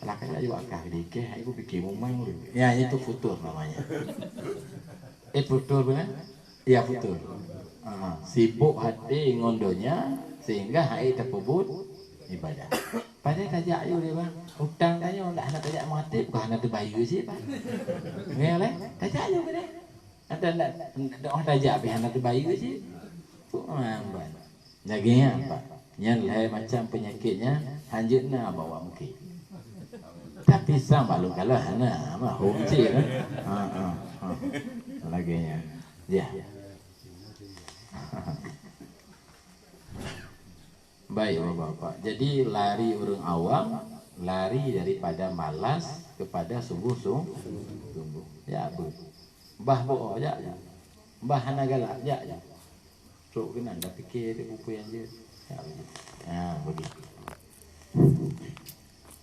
Alah, kajak ju akah keudikeh, hai kupikir mumang dulu. Ya, itu futur namanya. Eh, futur benar? Ya, futur. Ha, sibuk hati ngon donya sehingga hai tapeubuet ibadah. Padahai tajak ju dia, bang. Utang tanyoe ndak hana tajak maté, bukan hana teubayeue cit, bang. Ngieng lé, tajak ju keudeh. Ada ndak, ndak tajak pih hana teubayeue cit. Tu memang ban. Lagèe nyan, Pak. Nyan lhèe macam peunyakét nyan hanjeuet na bak awak mungken. Tapi sang bak lôn kalon hana, mah hom cit, eh. Ha, ha, ha. Lagèe nyan. Ya. Baik, Bapak-bapak. Jadi, lari ureueng awam, lari daripada malas kepada sungguh-sungguh. Ya, bu. Bah boh, jak ju. Bah hana galak, jak ju. Trok keunan, dah pikir deh peue nyang jeuet. Ya, begitu. Ha, begitu.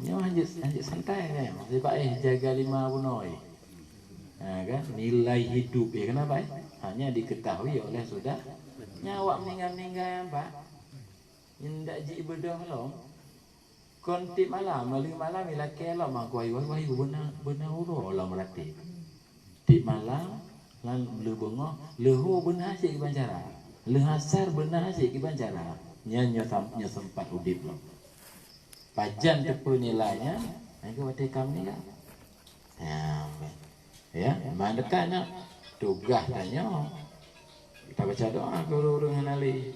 Nyoe hanjeuet, hanjeuet santai kan. Sebab eh jaga lima bunoe. Ha, kan? Nilai hidup eh kenapa eh? Hanya diketahui oleh sudah nyawa meninggal-meninggal, Pak. Ndak jibeudôh lom. Kon tiep malam, meuleueh malam ilakèe lom, wahyu, wahyu, wahyu, beuna, beuna uroe lom meuratéb. Tiep malam, lam leuh beungoh, leuhô beuna cit kiban cara. Leuh asar beuna cit kiban cara. Nyan nyoe sam-, nyoe seumpat udép lom. Pajan teupeue nilai nyan, nyan keuh watèe ka meuninggai. Ya, ya, ban teuka nyoe tugaih tanyoe. Kita baca doa keu ureueng-ureueng hana lé.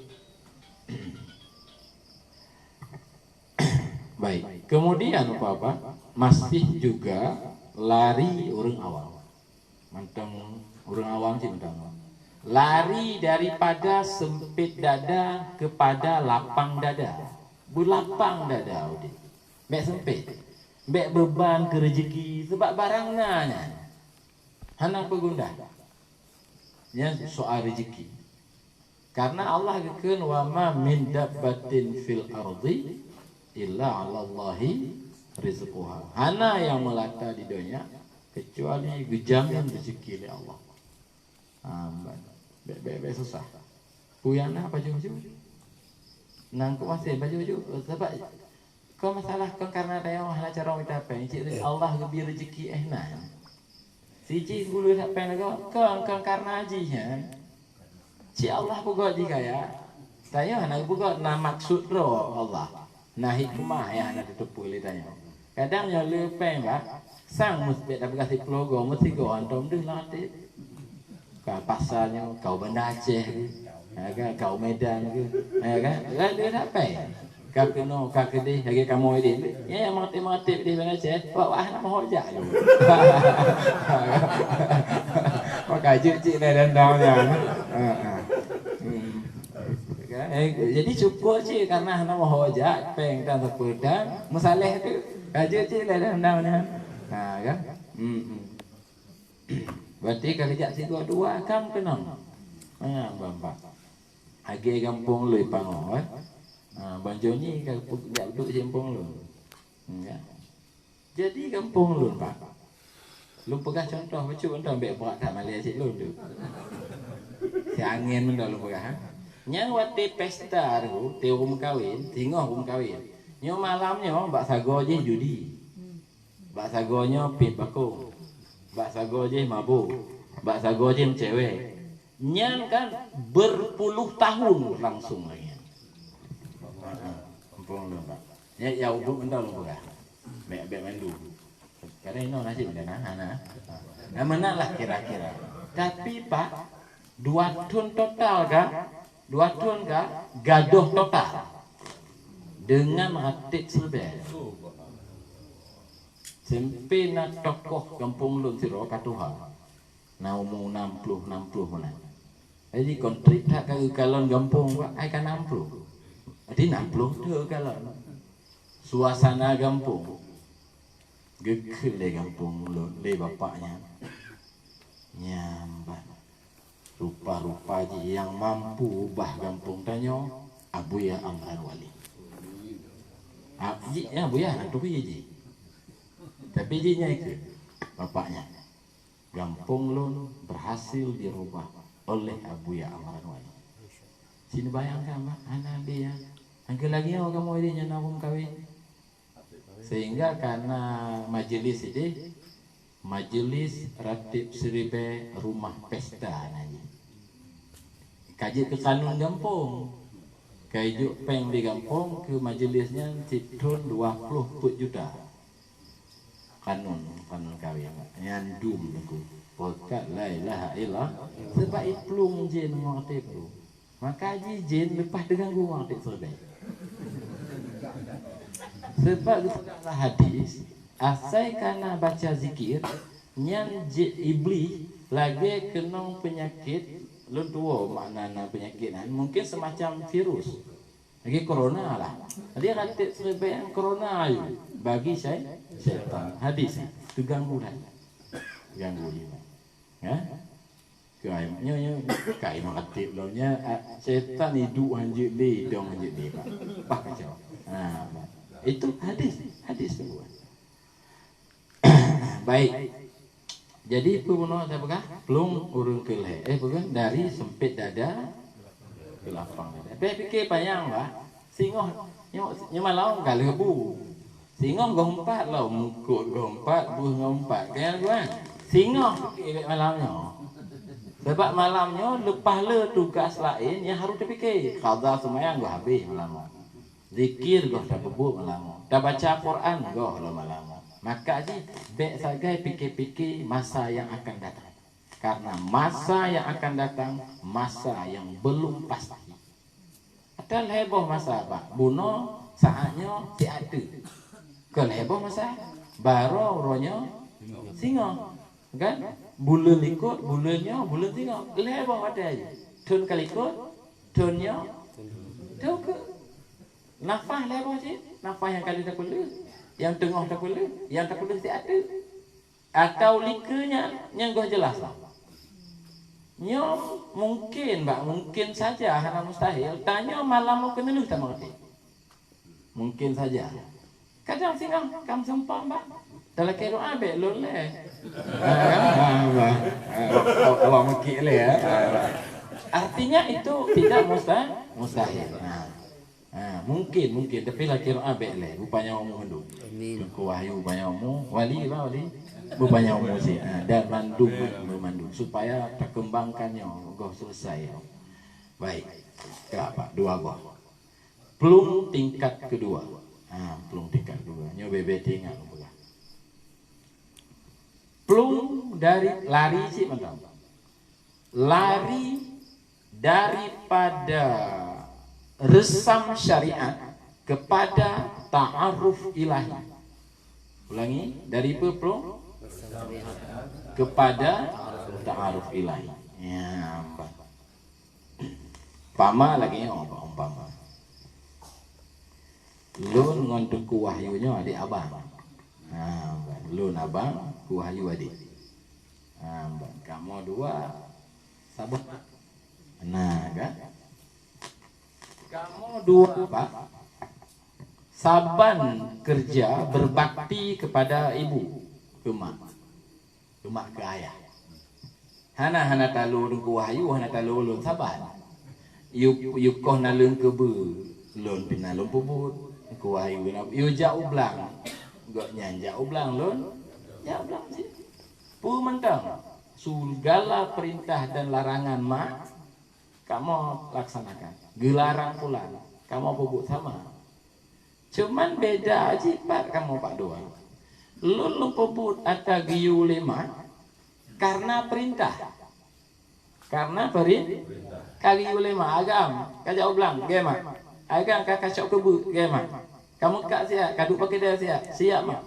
Baik, kemudian Bapak, masih juga lari ureueng awam. Mantong ureueng awam cit mantong. Lari daripada sempit dada kepada lapang dada. Beulapang dada udép. Bèk sempit. Bèk beuban keu rezeki sebab barang na nyan. Hana peugundah. Nyan soal rezeki. Karena Allah geukheun, "Wa ma min dabbatin fil ardi illa 'alallahi rizquha." Hana nyang meulata di donya kecuali geujamin rezeki lé Allah. Ha, bèk, bèk, bèk susah. Peue nyang na pajoh ju. Nang keu maséh pajoh ju. Sabab kon masalah kon karena tanyoe hana carông mita péng, cit Allah geubri rezeki eh na. Siji gulu that péng lagoe, kon, kon karena jih nyan. Cit Allah peugöt jih kaya. Tanyoe hana peugöt na maksud droe Allah. Na hikmah nyang hana teuteupeu lé tanyoe. Kadang nyoe le péng, Pak, sang meuseuti tapeugah siplôh goe, meusigoe hantom deuh lam até. Ka pasa nyoe, ka u Banda Aceh, ya kan, ka u Medan ke, ya kan? Kan deuh that péng. Ka keunoe, ka keudeh, lagèe kamoe deh. Ya, ya, meureuteb-meureuteb deh bak Aceh. Wak, wak, hana meuho jak lôn. Maka jeuet cit lé dendam nyan. Ha, ha. Hmm. Kan? Eh, jadi syukur cit karena hana meuho jak, péng tan sapeue tan, meusaléh tu. Ka jeuet cit lé dendam nyan. Ha, kan? Hmm, hmm. Berarti ka geujak sigoe dua, kan keunong. Ha, bang, bang. Lagèe gampông lôn Pangoe, eh. Ha, Bang Joni ka pu-, jak duek si gampông lôn. Ya. Jadi gampông lôn, Pak. Lôn peugah contoh, bacut contoh, bèk brat that malèe cit lôn tu. Si angèn mantong lôn peugah, ha. Nyan watèe pesta tu, watèe ureueng meukawen, singoh ureueng meukawen. Nyoe malam nyoe bak sagoe jih judi. Bak sagoe nyoe pih bakong. Bak sagoe jih mabök. Bak sagoe jih meucewek. Nyan kan berpuluh tahun berlangsung lagèe nyan. Ha, mumpung lôn, Pak. Ya, ya, uduk mantong lôn peugah. Bèk, bèk mandum. Kadang inoe nasib dah nah, nah. Nah, meunan lah kira-kira. Tapi, Pak, dua thon total ka, dua thon ka, gadôh total. Dengan ratéb siribèe. Sampoe na tokoh gampông lôn sidroe ka tuha. Na umu nam ploh, nam ploh meunan. Jadi, kon trép that ka geukalon gampông, Pak, ai ka nam ploh. Jadi, nam ploh thon geukalon. Suasana gampông. Geukheun lé gampông lôn, lé bapak nyan. Nyan, Pak. Rupa-rupa jih nyang mampu ubah gampông tanyoe, Abuya Amran Wali. Ah, ji-, ya, Abuya, hana turi jih. Tapi jih nyan ikheun, bapak nyan. Gampông lôn berhasil dirubah oleh Abuya Amran Wali. Sinoe bayangkan, Pak, hana lé nyan. Angkeu lagèe nyoe kamoe idéh nyan na ureueng kawen. Sehingga kana majelis idéh, majelis ratéb siribèe rumah pesta na jih. Ka jeuet keu kanun gampông. Ka ijok péng di gampông keu majelis nyan sithon dua ploh peuet juta. Kanun, kanun kawen nyan dum teungku. Pokat la ilaha illallah. Sebab iplueng jén ngon ratéb tu. Maka jih jén leupah teuganggu ngon ratéb siribèe. Sebab geupeugah lam hadis, asai kana baca zikir, nyan jeuet iblih lagèe keunong peunyakét, lôn tuwoe makna na peunyakét nyan, mungken seumacam virus. Lagèe corona lah. Jadi ratéb siribèe nyan corona ayue bagi syai-, syaitan. Hadis, teuganggu that. Teuganggu jih. Ya? Kai, nyoe, nyoe, kai meukatéb lom nyan, ah, setan iduek hanjeuet lé, idong hanjeuet lé, Pak. Bah kacau. Ha, bah. Itu hadis, hadis tu. Baik. Jadi, peue bunoe saya peugah? Plueng ureueng keu lhèe. Eh, peue, dari sempit dada keu lapang dada. Bèk pike panyang, bah. Singoh, nyoe, nyoe malam ka lheueh bu. Singoh goh empat lom, eungkôt goh empat, beuh goh empat. Keu nyang dua, singoh pike bèk malam nyoe. Sabab malam nyoe leupah le tugas laén nyang harôh teupike. Qadha seumayang goh habéh malam nyoe. Zikir goh tapeubuet malam nyoe. Tabaca Quran goh lom malam nyoe. Maka jih bèk sagai pike-pike masa nyang akan datang. Karena masa nyang akan datang, masa nyang belum pasti. Ata lhèe boh masa, bah. Bunoe saát nyoe siat teuk. Kon lhèe boh masa. Baroe uroe nyoe singoh. Kan? Buleuen likôt, buleuen nyoe, buleuen singoh. Lhèe boh watèe. Thon ka likôt, thon nyoe, thon keue. Nafah lhèe boh cit. Nafah nyang ka lheueh tapeuleueh, nyang teungoh tapeuleueh, nyang tapeuleueh siat teuk. Atau likeue nyan, nyan goh jeulaih lah. Nyoe mungken, bah, mungken saja, hana mustahil. Tanyoe malam nyoe keuneulheueh tameukaté. Mungken saja. Kadang singoh ka meusumpah, bah. Talakèe doa bèk lôn lé. Ha, kan? Ha, bah. Ha, awak, awak meukiek lé, ya. Ha, bah. Artinya itu tidak musta-, mustahil. Ha. Ha, mungkin, mungkin. Tapi lakèe doa bèk lé. Beupanjang umu mandum. Amin. Teungku Wahyu panjang umu. Wali lah, wali. Beupanjang umu cit. Ha, dan mandum, mandum, mandum. Supaya takeumbangkan nyoe. Goh selesai nyoe. Baik. Ka, Pak. Dua goh. Plueng tingkat kedua. Ha, plueng tingkat kedua. Nyoe bèk-bèk teuingat lôn peugah. Plueng dari lari cit mantong. Lari daripada reusam syariat Kepada ta'aruf ilahi. Ulangi, dari peue, Bro? Kepada ta'aruf ilahi. Ya, bah. Umpama lagèe nyoe, bah, umpama. Lôn ngon Teungku Wahyu nyoe adék abang. Ha, bah, lôn abang, Teungku Wahyu adék. Ha, bah, kamoe dua saban. Nah, kan? Kamoe dua, Pak, saban kerja berbakti kepada ibu, keu mak. Keu mak, keu ayah. Hana, hana talo Teungku Wahyu, hana talo lôn saban. Yue, yue koh naleueng keubeue, lôn pih na lôn peubuet. Teungku Wahyu na, yue jak u blang. Gobnyan jak u blang, lôn jak u blang cit. Peue mantong, segala perintah dan larangan mak, kamoe laksanakan. Geularang pulan, kamoe peubuet sama. Cuman beda jipat kamoe pak dua. Lôn, lôn peubuet ata geuyue lé mak karena perintah. Karena perin-, ka geuyue lé mak, agam, ka jak u blang, gèt mak. Agam ka, ka cok keubeue, gèt mak. Ka meukat siat, ka duek bak keudè siat, siat mak.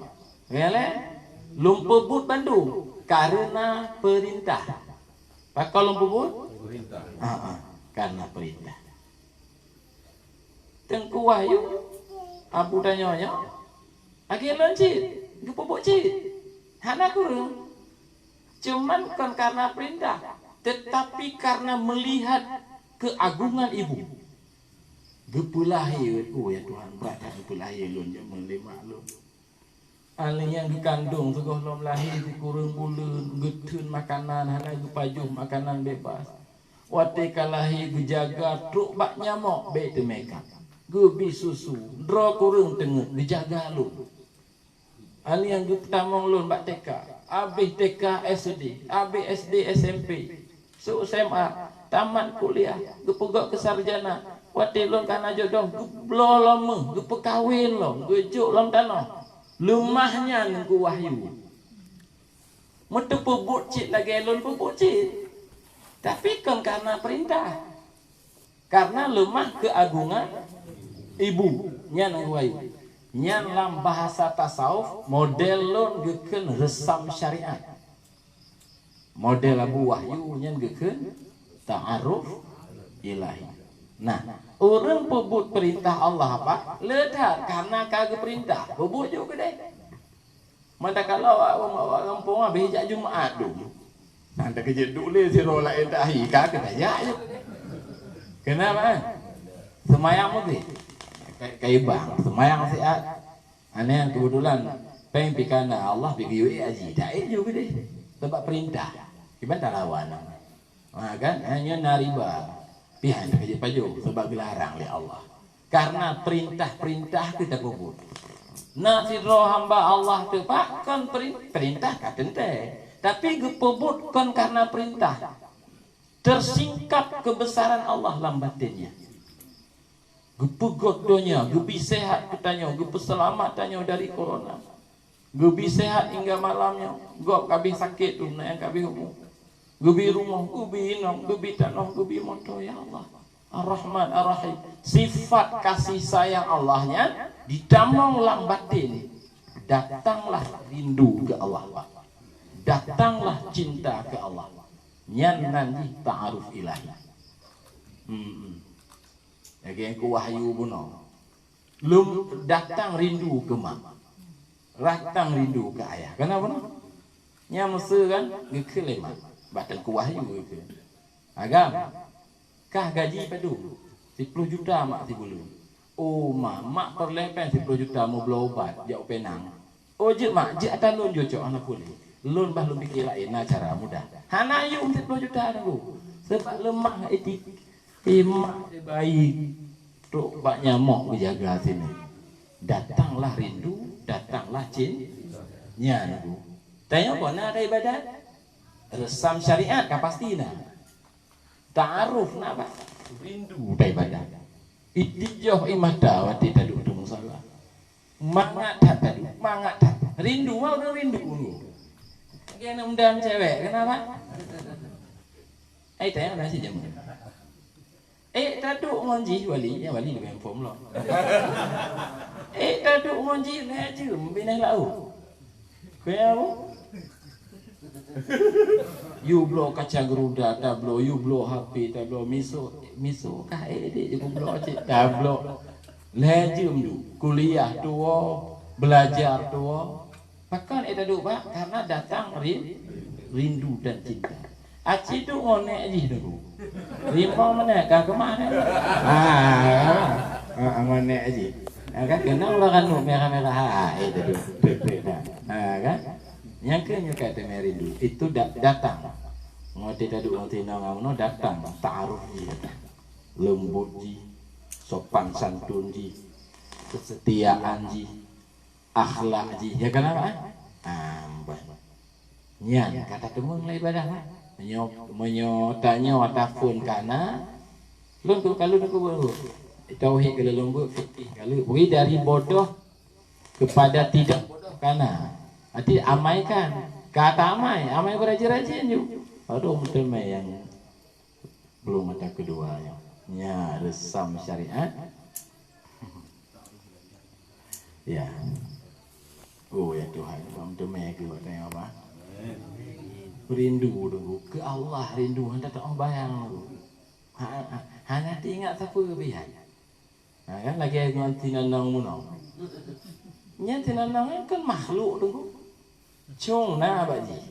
Gèt lé, lôn peubuet bandum karena perintah. Pakon lôn peubuet? Perintah. Ha, ha, karena perintah. Teungku Wahyu, abu tanyoe nyoe, lagèe lôn cit, geupeubuet cit. Hana kureueng. Cuman kon karena perintah, tetapi karena melihat keagungan ibu. Geupeulahé, oh ya Tuhan, brat that geupeulahé lôn jameun lé mak lôn. Aneuk nyang geukandong sigohlom lahé sikureueng buleuen, geutheun makanan, hana geupajoh makanan bebas. Watèe ka lahé geujaga trok bak nyamok bèk teumèe ka. Geubi susu, droe kureueng teungeut geujaga lôn. Aneuk nyang geupeutamong lôn bak T K, abéh T K S D, abéh S D S M P. Su S M A, tamat kuliah, geupeugöt keu sarjana. Watèe lôn ka na jodoh, geubloe lom meuh, geupeukawen lom, geujok lom tanoh. Leumah nyan Teungku Wahyu. Meuteupeubuet cit lagèe lôn peubuet cit. Tapi kon karena perintah. Karena leumah keagungan ibu. Nyan Teungku Wahyu. Nyan lam bahasa tasawuf, model lôn geukheun reusam syariat. Model Abu Wahyu nyan geukheun ta'aruf ilahi. Nah, ureueng peubuet peurintah Allah apa? Le that, karena ka geupeurintah, peubuet ju keudeh. Mantakalon awak, awak gampông habéh jak Jumat dum. Nah, teukeujot duek lé sidroe laén tahi, ka keuneuk jak ju. Kenapa? Seumayang maghrib. Ka-, ka ibang, seumayang siat. Aneuk keubeutulan, péng pih ka na, Allah pih geuyue ék haji, taék ju keudeh. Sabab peurintah. Kiban talawan. Ha, kan? Ha, nyan na riba. Pih han teukeujot pajoh, sabab geularang lé Allah. Karena peurintah-peurintah keu tapeubuet. Na sidroe hamba Allah teuh, pakon perin-, peurintah ka teuntèe. Tapi geupeubuet kon karena peurintah. Tersingkap kebesaran Allah lam batènnya. Geupeugöt donya, geubi seuhat keu tanyoe, geupeuseulamat tanyoe dari corona. Geubi seuhat hingga malam nyoe, gob ka abéh sakét dum, na nyang ka abéh umu. Geubi rumoh, geubi inong, geubi tanoh, geubi moto, ya Allah. Ar-Rahman Ar-Rahim. Sifat kasih sayang Allah nyan ditamong lam batén. Datanglah rindu keu Allah, Pak. Datanglah cinta keu Allah. Nyan nan jih ta'aruf ilahi. Hmm. Lagèe Teungku Wahyu bunoe. Lom datang rindu keu mak. Datang rindu keu ayah. Kenapa noh? Nyan meuseu kan geukheun lé mak. Bak Teungku Wahyu geukheun. Agam, kah gaji padum? Siploh juta mak sibuleuen. Oh mak, mak peureulèe péng siploh juta meubloe ubat jak u Penang. Oh, jeuet mak, jeuet ata lôn jicok hana peue lé. Lôn bah lôn pike laén, na cara mudah. Hana yum siploh juta Teungku. Sabab leumah eti-, iman baik. Trok bak nyamok geujaga sinan. Datanglah rindu, datanglah cin-, nyan Teungku. Tanyoe kon na ada ibadat? Reusam syariat ka pasti na. Ta'aruf na, bah. Rindu ta ibadat. Itijoh ie mata watèe taduek di musala. Mangat that taduek, mangat that. Rindu, wah, ureueng rindu. Lagèe aneuk muda cewek, kenapa? Ai, tanya dah si jameun. Ék taduek ngon jih wali, nyan wali leubeh muphom lom. Ék taduek ngon jih lhèe jeuem binéh laôt. Keu nyan, yue bloe kaca geuruda tabloe, yue bloe H P tabloe, miseue, miseue kah ék dek jikubloe cit tabloe. Lhèe jeuem du, kuliah tuwoe, beulajar tuwoe. Pakon ék taduek bak? Karena datang rin-, rindu dan cinta. Aci duek ngon nèk jih teungku. Rimong meunan ka keumah nèk. Ha, ha, ngon nèk jih. Ha, kan keunong lôn ranup mirah-mirah. Ha, ék taduek. Bèk-bèk dah. Ha, kan? Nyang keu nyoe ka teumè rindu. Itu da-, datang. Ngon ék taduek ngon tinong ngon datang. Ta'aruf jih datang. Leumbot jih, sopan santun jih, keusetiaan jih, akhlak jih, ya kan, Abah? Ah, bah. Nyan ka tateumeung lé ibadah, bah. Meunyoe, meunyoe tanyoe ataupun kana, lôn tu kalau aku baru. Tauhid kalau lôn buat fikih kalau. Beri dari bodoh kepada tidak bodoh kana. Arti amai kan. Kata amai, amai berajin-rajin ju. Aduh, meuteumé nyang Plueng mata keudua nyoe. Nya reusam syariat. Ya. Oh ya Tuhan, bang teumé keu watèe nyoe, bah. Rindu dulu keu Allah, rindu hana teubayang dulu. Ha, ha, hana teuingat sapeue pih hai. Ha, kan lagèe ngon tinanong bunoe. Nyan tinanong nyan kan makhluk teungku. Cong na bak jih.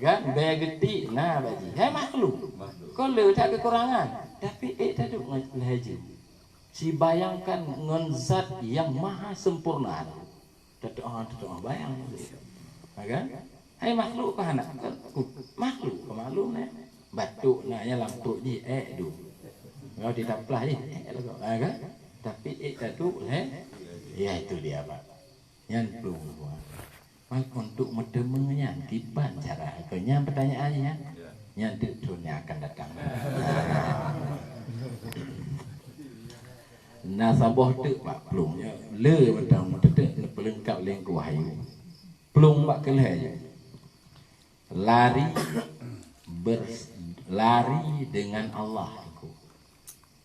Kan? Bèe geutik na bak jih. Hai makhluk. Kon le that keukurangan. Tapi ék taduek ngon lhèe jeuem. Sibayangkan ngon zat nyang maha sempurna. Teuteu'oh, teuteu'oh bayang. Ha, kan? Hai makhluk kah aneuk? Kan makhluk, keu makhluk nyan. Batuk na nyang lam pruet jih ék du. Kalau ditaplah jih ék lagoe. Ha, kan? Tapi ék taduek lhèe. Ya itu dia, Pak. Nyan plueng. Pak, untuk meuteumé nyan kiban cara. Keu nyan pertanyaan nyan. Nyan teuk thon nyang akan datang. Na saboh teuk bak plueng nyoe, le mantong meuteuk neupeulengkap lé Teungku Wahyu. Plueng bak keulhèe nyoe. Lari ber-, lari dengan Allah, Teungku.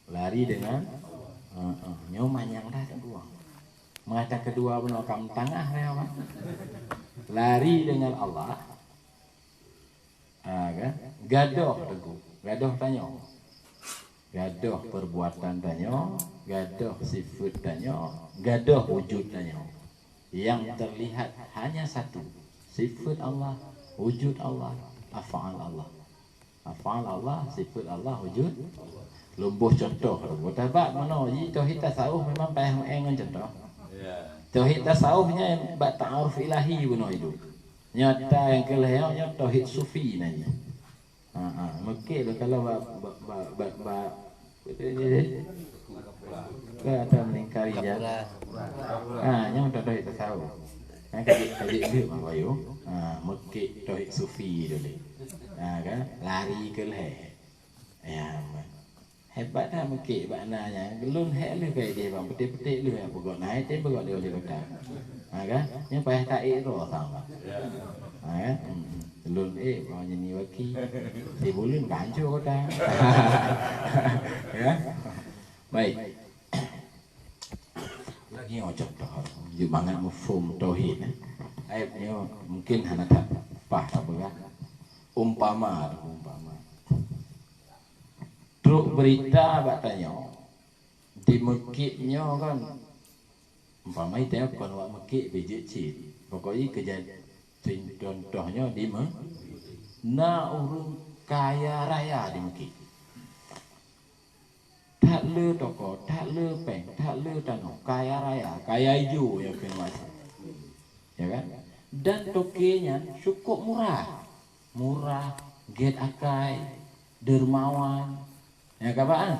Lari dengan, heeh, nyoe manyang dah Teungku. Mata keudua bunoe ka meutangah dah, Abah. Lari dengan Allah. Ha, kan? Gadoh teungku, gadoh tanyoe. Gadoh perbuatan tanyoe, gadoh sifeut tanyoe, gadoh wujud tanyoe. Yang terlihat hanya satu, sifeut Allah, wujud Allah, af'al Allah. Af'al Allah, sifeut Allah, wujud. Lôn boh contoh, boh tabak meunoe, ji tauhid tasawuf memang payah meu'en ngon contoh. Tauhid tasawuf nyan bak ta'aruf ilahi bunoe idup. Nyata nyang keu lhèe nyoe tauhid sufi na nyoe. Ha, ha, meuké lôn kalon ba, ba, ba, ba, ba, beutôi nyoe deh. Ka ata meulingkari jan. Ha, nyoe tauhid tasawuf. Ha, ka jeuet, ka jeuet deuek mah bayu. Ha, meuké tauhid sufi tu deh. Ha, kan? Lari keu lhèe. Ya, man. Hebat that meuké bak na nyan. Lôn hék lheueh ka idéh bang, peuték-peuték lheueh nyang peugöt na, itém peugöt lé wali kota. Ha kan? Nyan payah taék droe sang bang. Ha kan? Hmm. Lôn ék bang nyan ni waki. Sibuleuen ka hancô kota. Ya. Baik. Lagi nyoe contoh, jeuet mangat muphom tauhid, eh. Ayat nyoe mungkin hana that paih tapeugah. Umpama, umpama. Trok beurita bak tanyoe, di meukét nyoe kan, umpama tanyoe kon wak meukét, bijéh cit. Pokok jih keujadian contoh nyoe di meu-, na ureuëng kaya raya di meukét. That le toko, that le péng, that le tanoh, kaya raya, kaya ijo nyang keunoe asai. Ya kan? Dan toke nyan cukup murah. Murah, gét akai, dermawan. Ya kan, Pak?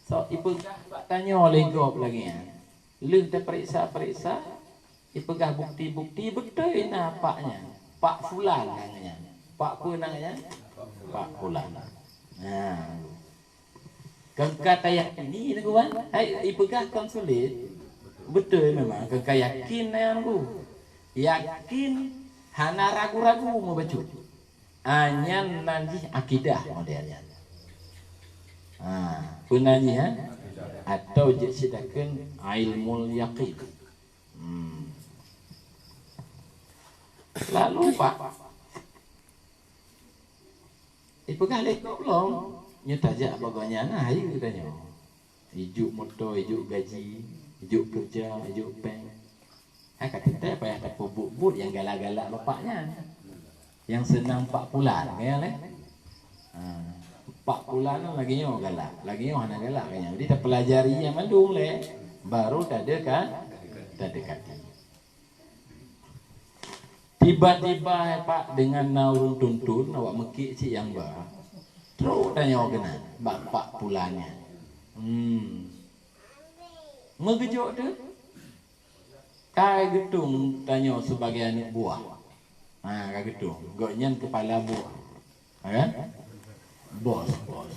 So, ipeugah bak tanyoe lé gob lagée nyan. Lheueh tapeuriksa-peuriksa, ipeugah bukti-bukti beutôi na pak nyan. Pak fulan nan nyan. Pak peue nan nyan? Pak fulan. Nah. Kon ka tayakini lagoe, hai ipeugah kon sulet. Beutôi memang kon ka yakin nyan lagoe. Yakin hana ragu-ragu meubacut. Ah, nyan nan jih akidah model nyan. Ha, peue nan jih, ha? Atau jeuet cit takheun ilmul yaqin. Hmm. Lalu, Pak, ipeugah lé gob lom, nyoe tajak bak gobnyan na hayeue tanyoe. Ijok moto, ijok gaji, ijok keureuja, ijok péng. Hai ka teuntèe payah tapeubuet-buet nyang galak-galak bapak nyan. Nyang seunang Pak Pulan, kan, eh? Ha, Pak Pulan nyan lagèe nyoe galak, lagèe nyoe hana galak, kan, nyan. Jadi tapeulajari nyan mandum lé, baru tadeka-, tadekati. Tiba-tiba, hai Pak, deungon na ureueng tuntun, awak meukiek cit nyang ba. Trok tanyoe keunan bak Pak Pulan nyan. Hmm. Meugeujok teuh. Ka geutueng tanyoe sibagai aneuk buah. Ha, ka geutueng. Gobnyan keupala buah. Ha, kan? Bos, bos.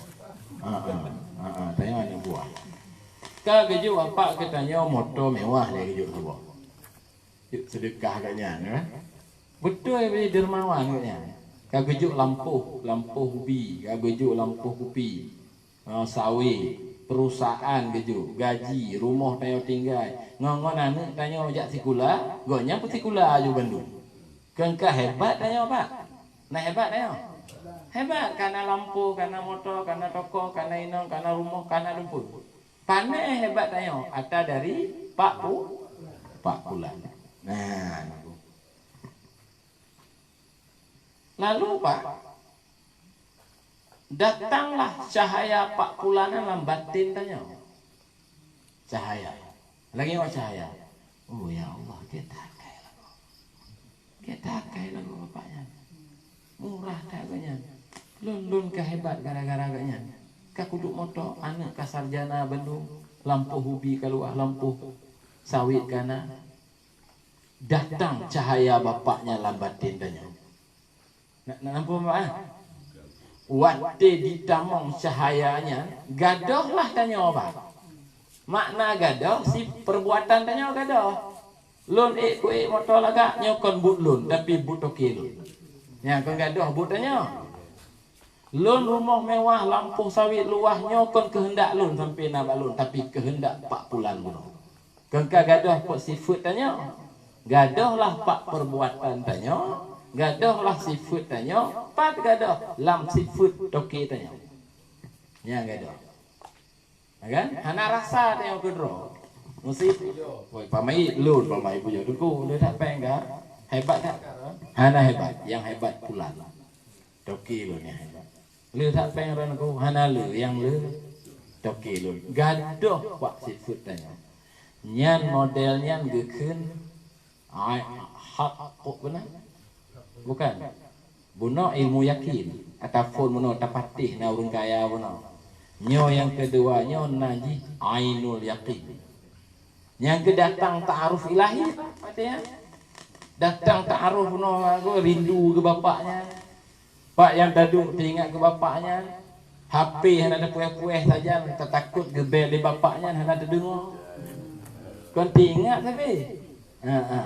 Ha, ha. Ha, ha. Tanyoe aneuk buah. Ka geujok bapak keu tanyoe moto mewah lé geujok saboh. Jok seudeukah gobnyan, ya kan? Beutôi dermawan gobnyan. Ka geujok lampôh, lampôh ubi, ka geujok lampôh kupi. Ha, sawét, perusahaan geujok, gaji, rumoh tanyoe tinggai. Ngon, ngon aneuk tanyoe jak sikula, gobnyan peusikula aju bandum. Keu ka hebat tanyoe, Pak. Na hebat tanyoe? Hebat, ka na lampôh, ka na moto, ka na toko, ka na inong, ka na rumoh, ka na lumpeue. Pané hebat tanyoe, ata dari Pak Pu-, Pak Pulan. Nah, lalu, Pak, datanglah cahaya Pak Pulan lam batin tanyoe. Cahaya. Lagèe nyoe cahaya. Oh, ya Allah, gét that akai lagoe. Gét that akai lagoe bapak nyan. Murah that gobnyan. Lôn, lôn ka hebat gara-gara gobnyan. Ka kuduek moto, aneuk ka sarjana bandum, lampôh ubi ka luwah, lampôh sawét ka na. Datang cahaya bapak nyan lam batin tanyoe. Na, na, nampak, Pak, eh? Watèe jitamong cahaya nyan, gadôh lah tanyoe, Pak. Makna gadôh, si perbuatan tanyoe gadôh. Lôn ék kuék moto lagak, nyoe kon buet lôn, tapi buet toke lôn. Nyan kon gadôh buet tanyoe. Lôn rumoh mewah, lampôh sawét luwah, nyoe kon keuheundak lôn sampoe na bak lôn, tapi keuheundak Pak Pulan bunoe. Kon ka gadôh pat sifeuet tanyoe. Gadôh lah pat perbuatan tanyoe, gadôh lah sifeuet tanyoe, pat gadôh lam sifeuet toke tanyoe. Nyan gadôh. Ya kan? Hana rasa tanyoe keudroe. Meusi, woi, pamai lôn, pamai bujoe teungku, lôn that péng ka. Hebat that? Hana hebat, nyang hebat Pulan. Toke lôn nyang hebat. Le that péng droeneuh, hana le, nyang le toke lôn. Gadôh bak sifeuet tanyoe. Nyan model nyan geukheun ai hak kok beuna? Bukan. Bunoe ilmu yakin, ataupun bunoe tapatéh na ureueng kaya bunoe. Nyoe nyang keudua nyoe nan jih ainul yakin. Nyang keudatang ta'aruf ilahi, Pak, watèe nyan. Datang ta'aruf nyoe lagoe rindu keu bapak nyan. Pak nyang taduek teuingat keu bapak nyan. H P hana tapuéh-puéh sajan, tatakot geubék lé bapak nyan hana teudeungoe. Kon teuingat sabe. Ha, ha.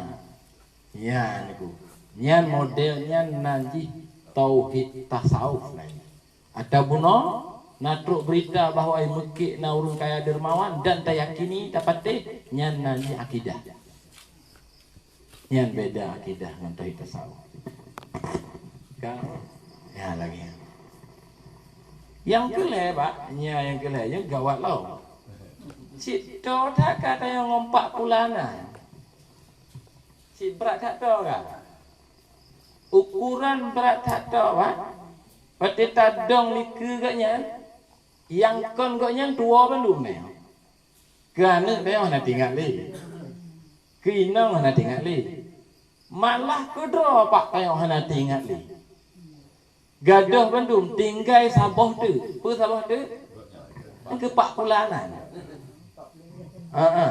Nyan ku. Nyan model nyan nan jih tauhid tasawuf nan jih. Atawa bunoe na trok beurita bahwa meukiek na ureueng kaya dermawan dan tayakini tapatéh, nyan nan jih akidah. Nyan beda akidah ngon tauhid tasawuf. Ka? Ya lagi. Nyang keulhèe, Pak, nya nyang keulhèe nyoe gawat lom. Cit toe that ka tanyoe ngon Pak Pulan nyan. Cit brat that toe ka. Ukuran brat that toe, Pak. Watèe tadong likeu gobnyan, nyang kon gobnyan tuwoe bandum nyoe. Keu aneuk tanyoe hana teuingat lé. Keu inong hana teuingat lé. Malah keudroe Pak tanyoe hana teuingat lé. Gadôh bandum tinggai saboh teuk. Peue saboh teuk? Keu Pak Pulan nyan. Ha, ha.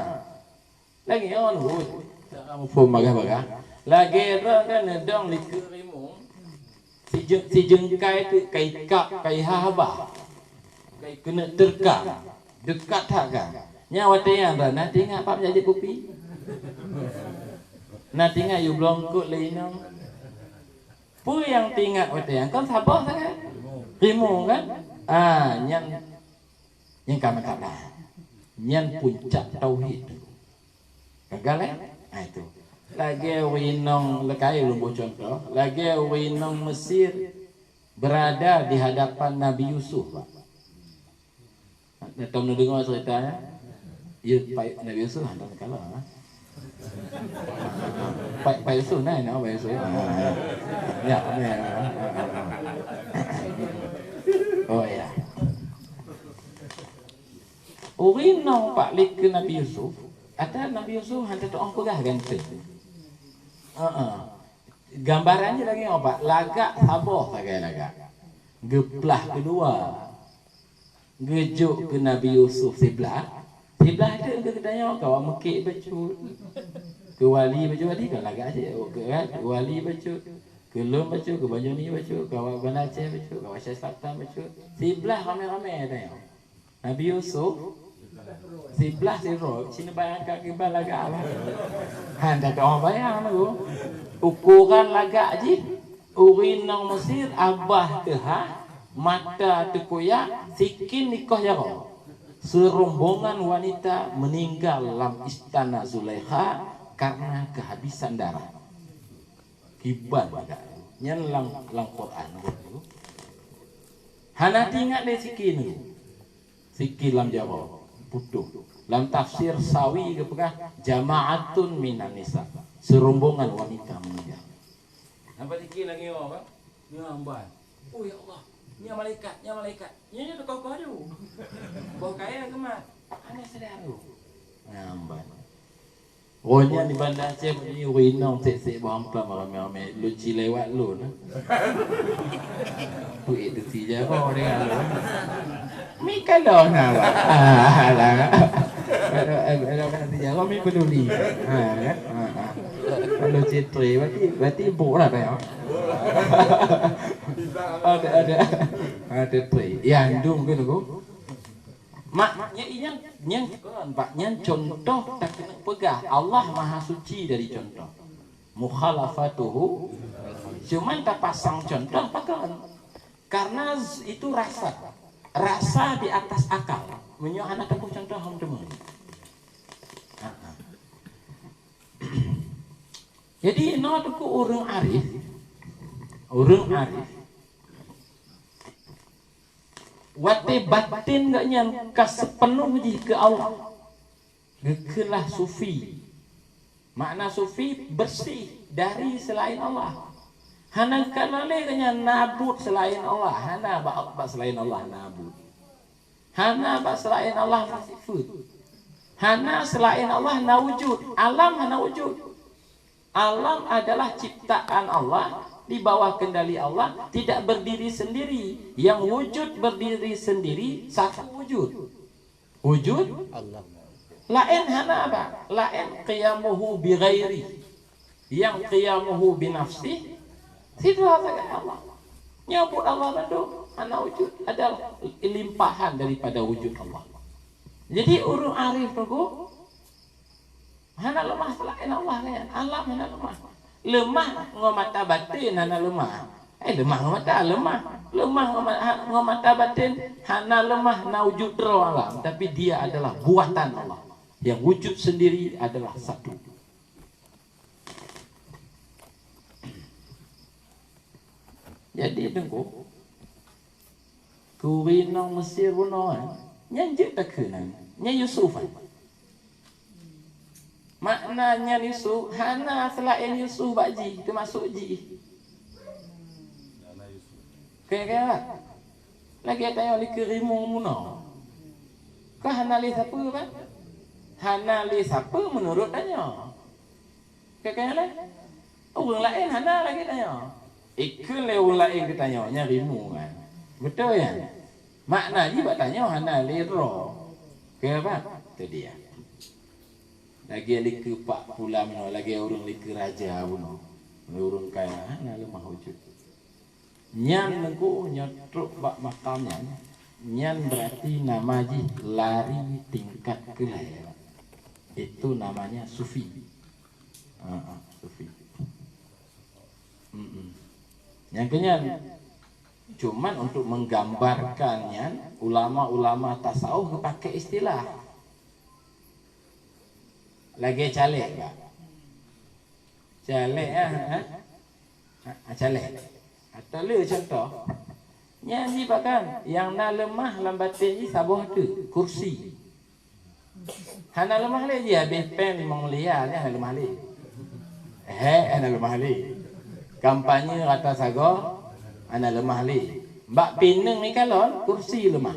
Lagèe nyoe, cara muphom bagah-bagah. Lagèe droe kan neudong likeu rimueng. Sijeu-, sijeungkai teuk ka ikab, ka iha haba. Ka ikeuneuk teurka. Deukat that ka. Nyan watèe nyan droe na teuingat pat jak jép kupi. Na teuingat yue bloe eungkôt lé inong. Peue nyang teuingat watèe nyan? Kan saboh sagai. Rimueng kan? Ah, nyan Nyan ka mantap dah. Nyan puncak tauhid tu. Gagal, eh? Ah, itu. Lagèe ureueng inong, leukai lôn boh contoh, lagèe ureueng inong Mesir berada di hadapan Nabi Yusuf, Pak. Nah, tom neudeungoe cerita nyan? Ya, Pak, Nabi Yusuf hantom kalon, ha? Pak, Pak Yusuf, nah, nah, Pak Yusuf. Ah, ya, ya, ya. Oh, ya. Ureueng inong Pak lé keu Nabi Yusuf, ata Nabi Yusuf hana tatu'oh peugah ganteng. Heeh. Gambaran jih lagèe nyoe, Pak. Lagak saboh sagai lagak. Geuplah keudua. Geujok keu Nabi Yusuf siblah. Siblah teuk keu geutanyoe, kawa meukek bacut. Keu wali bacut, wali kan lagak cit. Keu, kan? Wali bacut. Keu lôn bacut, keu Banyuwangi bacut, kawa Banda Aceh bacut, kawa Aceh Selatan bacut. Siblah ramè-ramè tanyoe. Nabi Yusuf, siblah sidroe, ci neubayangkan kiban lagak Allah. Han, dak ka bayang tu. Ukoran lagak jih, ureueng inong Mesir, abah teuhah, mata teukuyak, sikin dikoh jaroe. Serombongan wanita meninggal lam istana Zulaikha karena kehabisan darah. Kiban lagak tu. Nyan lam, lam Quran tu. Hana teuingat lé sikin tu. Sikin lam jaroe, putôh. Lam tafsir Sawi geupeugah, "Jama'atun minan nisa." Serombongan wanita meninggal. Nampak sikin lagèe nyoe, Pak? Nyoe amban. Oh, ya Allah. Nyoe malaikat, nyoe malaikat. Nyoe, nyoe teukoh-koh aju. Boh kayèe geumat. Hana sadar tu. Nyoe amban. Oh, nyan di Banda Aceh, nyoe ureueng inong sek-sek boh amplop ramè-ramè. Lôn ci lewat lôn. Peuet teusi jaroe deungon lôn. Mi kalon na, Bang. Ah, alah. Aduh, aduh, aduh, teusi jaroe mi peduli. Ha, kan? Ha, ha. Kalau cetre, berarti, berarti buk lah, Bang. Ada, ada. Ada, pre. Ya, andung ke, Teungku? Mak, nyan, nyan, nyan, kon, Pak, nyan contoh takeuneuk peugah Allah Maha Suci dari contoh. Mukhalafatuhu, cuman tapasang contoh pakon? Karena z-, itu rasa. Rasa di atas akal. Meunyoe hana tapeugah contoh, hom teuma. Ha, ha. Jadi, inoe Teungku ureueng arif, ureueng arif, watèe baten geuh nyan ka seupeunoh jih keu Allah, geukheun lah sufi. Makna sufi, bersih dari selain Allah. Hana kana lé geuh nyan na buet selain Allah, hana bak, bak selain Allah na buet. Hana bak selain Allah na sifeut. Hana selain Allah na wujud. Alam hana wujud. Alam adalah ciptaan Allah, di bawah kendali Allah, tidak berdiri sendiri. Yang wujud berdiri sendiri, satu wujud. Wujud Allah. Laén hana, Pak. Laén qiyamuhu bi ghairi. Yang qiyamuhu bi nafsih, sidroe sagai Allah. Nyoe buet Allah mandum, hana wujud, adalah limpahan daripada wujud Allah. Jadi, ureueng arif tu, hana leumah selain Allah, kan? Alam hana leumah. Leumah ngon mata batin hana leumah. Eh, leumah ngon mata, leumah. Leumah ngon ma-, ha-, ngon mata batin hana leumah, na wujud droe alam, tapi dia adalah buatan Allah. Yang wujud sendiri adalah satu. Jadi, Teungku, keu ureueng inong Mesir bunoe, nyan jeuet takheun nyan, nyan Yusuf, kan? Makna nyan Yusuf, hana selain Yusuf bak jih, teumasuk jih. Kira-kira, lagèe tanyoe likot rimueng bunoe. Ka hana lé sapeue, kan? Hana lé sapeue meunurot tanyoe. Kira-kira lé, ureueng laén hana lagèe tanyoe. Ikheun lé ureueng laén keu tanyoe, nyan rimueng, kan? Beutôi, kan? Makna jih bak tanyoe hana lé droe. Kira, Pak? Tu dia. Lagèe likot Pak Pulan bunoe, lagèe ureueng likot raja bunoe. Ureueng kaya, hana leumah wujud. Nyan Teungku, nyoe trok bak makam nyan, nyan berarti nama jih lari tingkat keulhèe. Itu namanya sufi. Ha, ha, sufi. Mm-mm. Nyang keunyan, Cuman untuk menggambarkan nyan, ulama-ulama tasawuf geupakai istilah. Lagèe caleg, bah. Caleg, ah, ah. Ah, ah, caleg. Atau le contoh. Nyan jih bahkan, nyang na leumah lam batén jih saboh teuk, kursi. Hana leumah lé jih, habéh péng limong miliar, nyan hana leumah lé. Hé, hana leumah lé. Kampanye rata sagoe, hana leumah lé. Bak pineung ikalon, kursi leumah.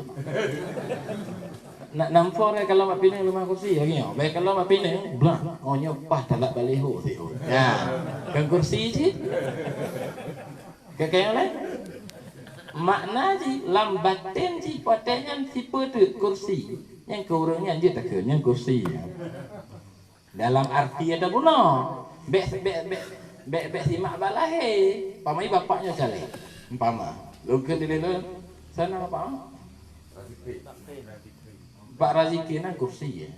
Nak namphor ikalon bak pineung leumah kursi, lagèe nyoe. Bèk ikalon bak pineung, blah. Oh, nyoe paih talat baliho siôn. Nah, kan kursi cit. Kakèe laén. Makna jih, lam batén jih, watèe nyan sipeue teuk kursi. Nyang keu ureueng nyan jeuet takheun, nyan kursi. Dalam arti ata bunoe. Bèk, bèk, bèk, bèk, bèk simak bak lahé. Umpama bapak nyoe caleg. Umpama. Lôn kheun dilèe lôn. Sana bapak. Pak Raziki na kursi, ya.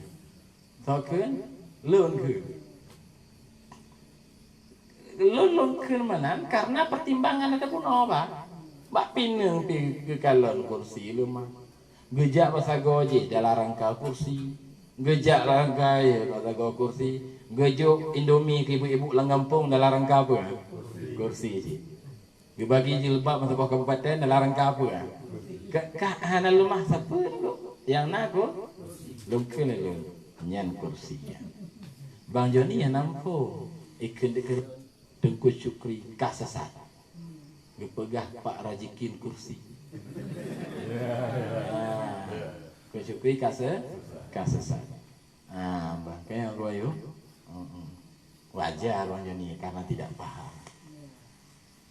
Soe kheun? Lôn kheun. Lôn, lôn kheun meunan karena pertimbangan ata bunoe, bah. Bak pineung pih geukalon kursi leumah. Geujak bak sagoe jih dalam rangka kursi. Geujak rangka, ya, bak sagoe kursi. Geujok Indomie keu ibu-ibu lam gampông dalam rangka peue? Kursi jih. Geubagi jilbab meusaboh kabupaten dalam rangka peue? Ka, ka hana leumah sapeue dulu. Nyang na ku, lôn kheun lé lôn, nyan kursi nyan. Bang Joni hana muphom, ikheun dikeue Teungku Syukri ka sesat. Geupeugah Pak Razikin kursi. Ah, Teungku Syukri ka se-, ka sesat. Ah, bah, kaya gua yuk. Mm-mm. Wajar Bang Joni karena tidak paham.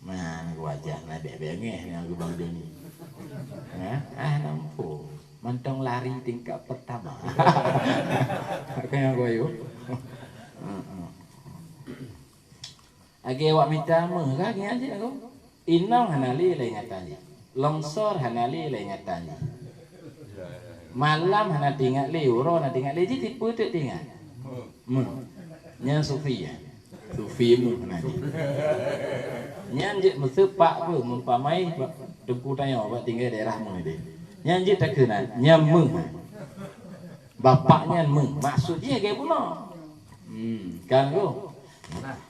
Nah, wajar na bèk-bèk ngeh nyan keu Bang Joni. Nah, ah, nampu. Mantong lari tingkat pertama. Kaya gua yuk. Mm-mm. Lagèe awak mita meuh ka, nyan cit aku. Inong hana lé lam ingatan jih. Longsor hana lé lam ingatan jih. Malam hana teuingat lé, uroe hana teuingat lé, jih tipe teuk teuingat. Meuh. Nyan sufi, ya. Sufi meuh hana jih. Nyan jeuet meuseupak peue, meumpamai teungku tanyoe bak tinggai daerah meuh deh. Nyan jeuet takheun, nyan meuh. Bapak nyan meuh. Maksud jih lagèe bunoe. Hmm, kan tu? Nah,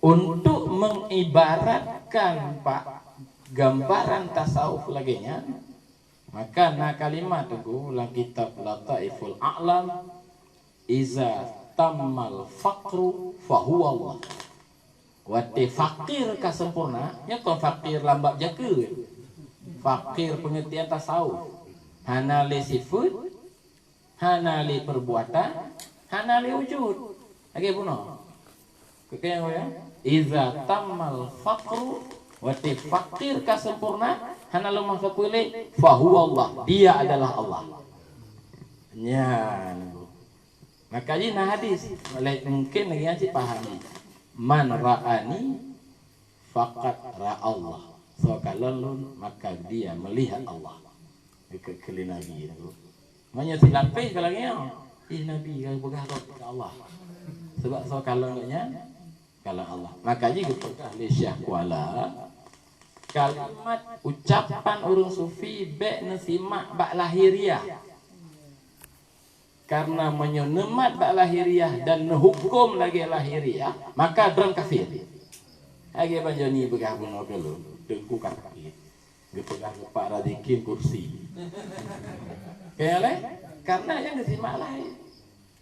untuk mengibaratkan, Pak, gambaran tasawuf lagèe nyan, maka na kalimat teungku lam kitab Lataiful A'lam, "Iza tammal faqru fahuwallah." Watèe fakir ka sempurna, nyoe kon fakir lam bab jakeuet. Fakir pengertian tasawuf. Hana lé sifeut, hana lé perbuatan, hana lé wujud. Lagèe bunoe. Keu nyang ya, "Iza tammal faqru", watèe fakir ka sempurna, hana leumah sapeue lé, "fahuwallah", dia adalah Allah. Nyan. Maka jih na hadis, mungkin lagèe nyan cit pahami. "Man ra'ani faqad ra'allah." Soe kalon lôn, maka dia melihat Allah. Dikeue keu lé Nabi tu. Meunyoe silapeh ka lagèe nyoe, ih Nabi ka peugah lôn ka Allah. Sebab soe kalon lôn nyan, kalon Allah. Maka jih geupeugah lé Syekh Kuala, kalimat ucapan ureueng sufi bèk neusimak bak lahiriah. Karena meunyoe neumat bak lahiriah dan neuhuköm lagèe lahiriah, maka droen kafir. Lagèe Bang Joni peugah bunoe keu lôn, teungku kafir. Geupeugah keu Pak Razikin kursi. Kaya lé? Karena nyang geusimak lahé.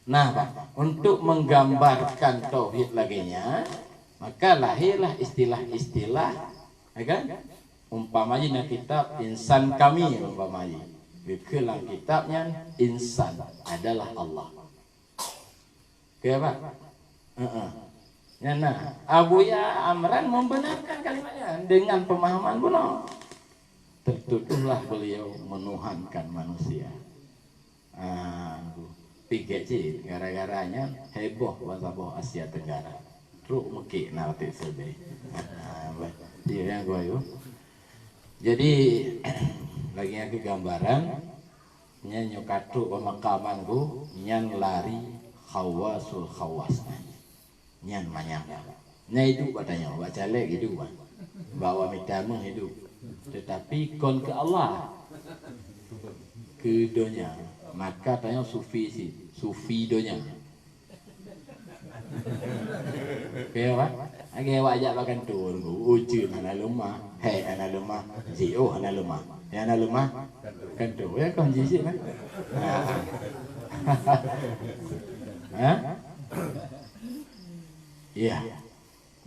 Nah, bah, untuk menggambarkan tauhid lagèe nyan, maka lahirlah istilah-istilah, ya kan? Umpama jih na kitab Insan Kamil, umpama jih. Geukheun lam kitab nyan, insan adalah Allah. Oke, Pak? Heeh. Nyan na, Abuya Amran membenarkan kalimat nyan dengan pemahaman bunoe. Tertuduhlah beliau menuhankan manusia. Ah, pigek cit, gara-gara nyan heboh bansaboh Asia Tenggara. Trok meukiek na ratik seubé. Ah, bah. Iya, nyang gua yuk. Jadi, lagèe nyang keu gambaran, nyan nyoe ka trok pemakaman ku, nyan lari khawasul khawas nyan. Nyan manyang dah. Nyan idup bak tanyoe, bak caleg idup bah. Bak awak mita meuh idup. Tetapi kon keu Allah, keu donya. Maka tanyoe sufi cit, sufi donya. Keu apa? Lagèe awak jak bak kantô, ujeuen hana leumah, hék hana leumah, jiôh hana leumah. Nyang hana leumah, kantô. Ya kon jih cit, kan? Ha. Ha? Ya.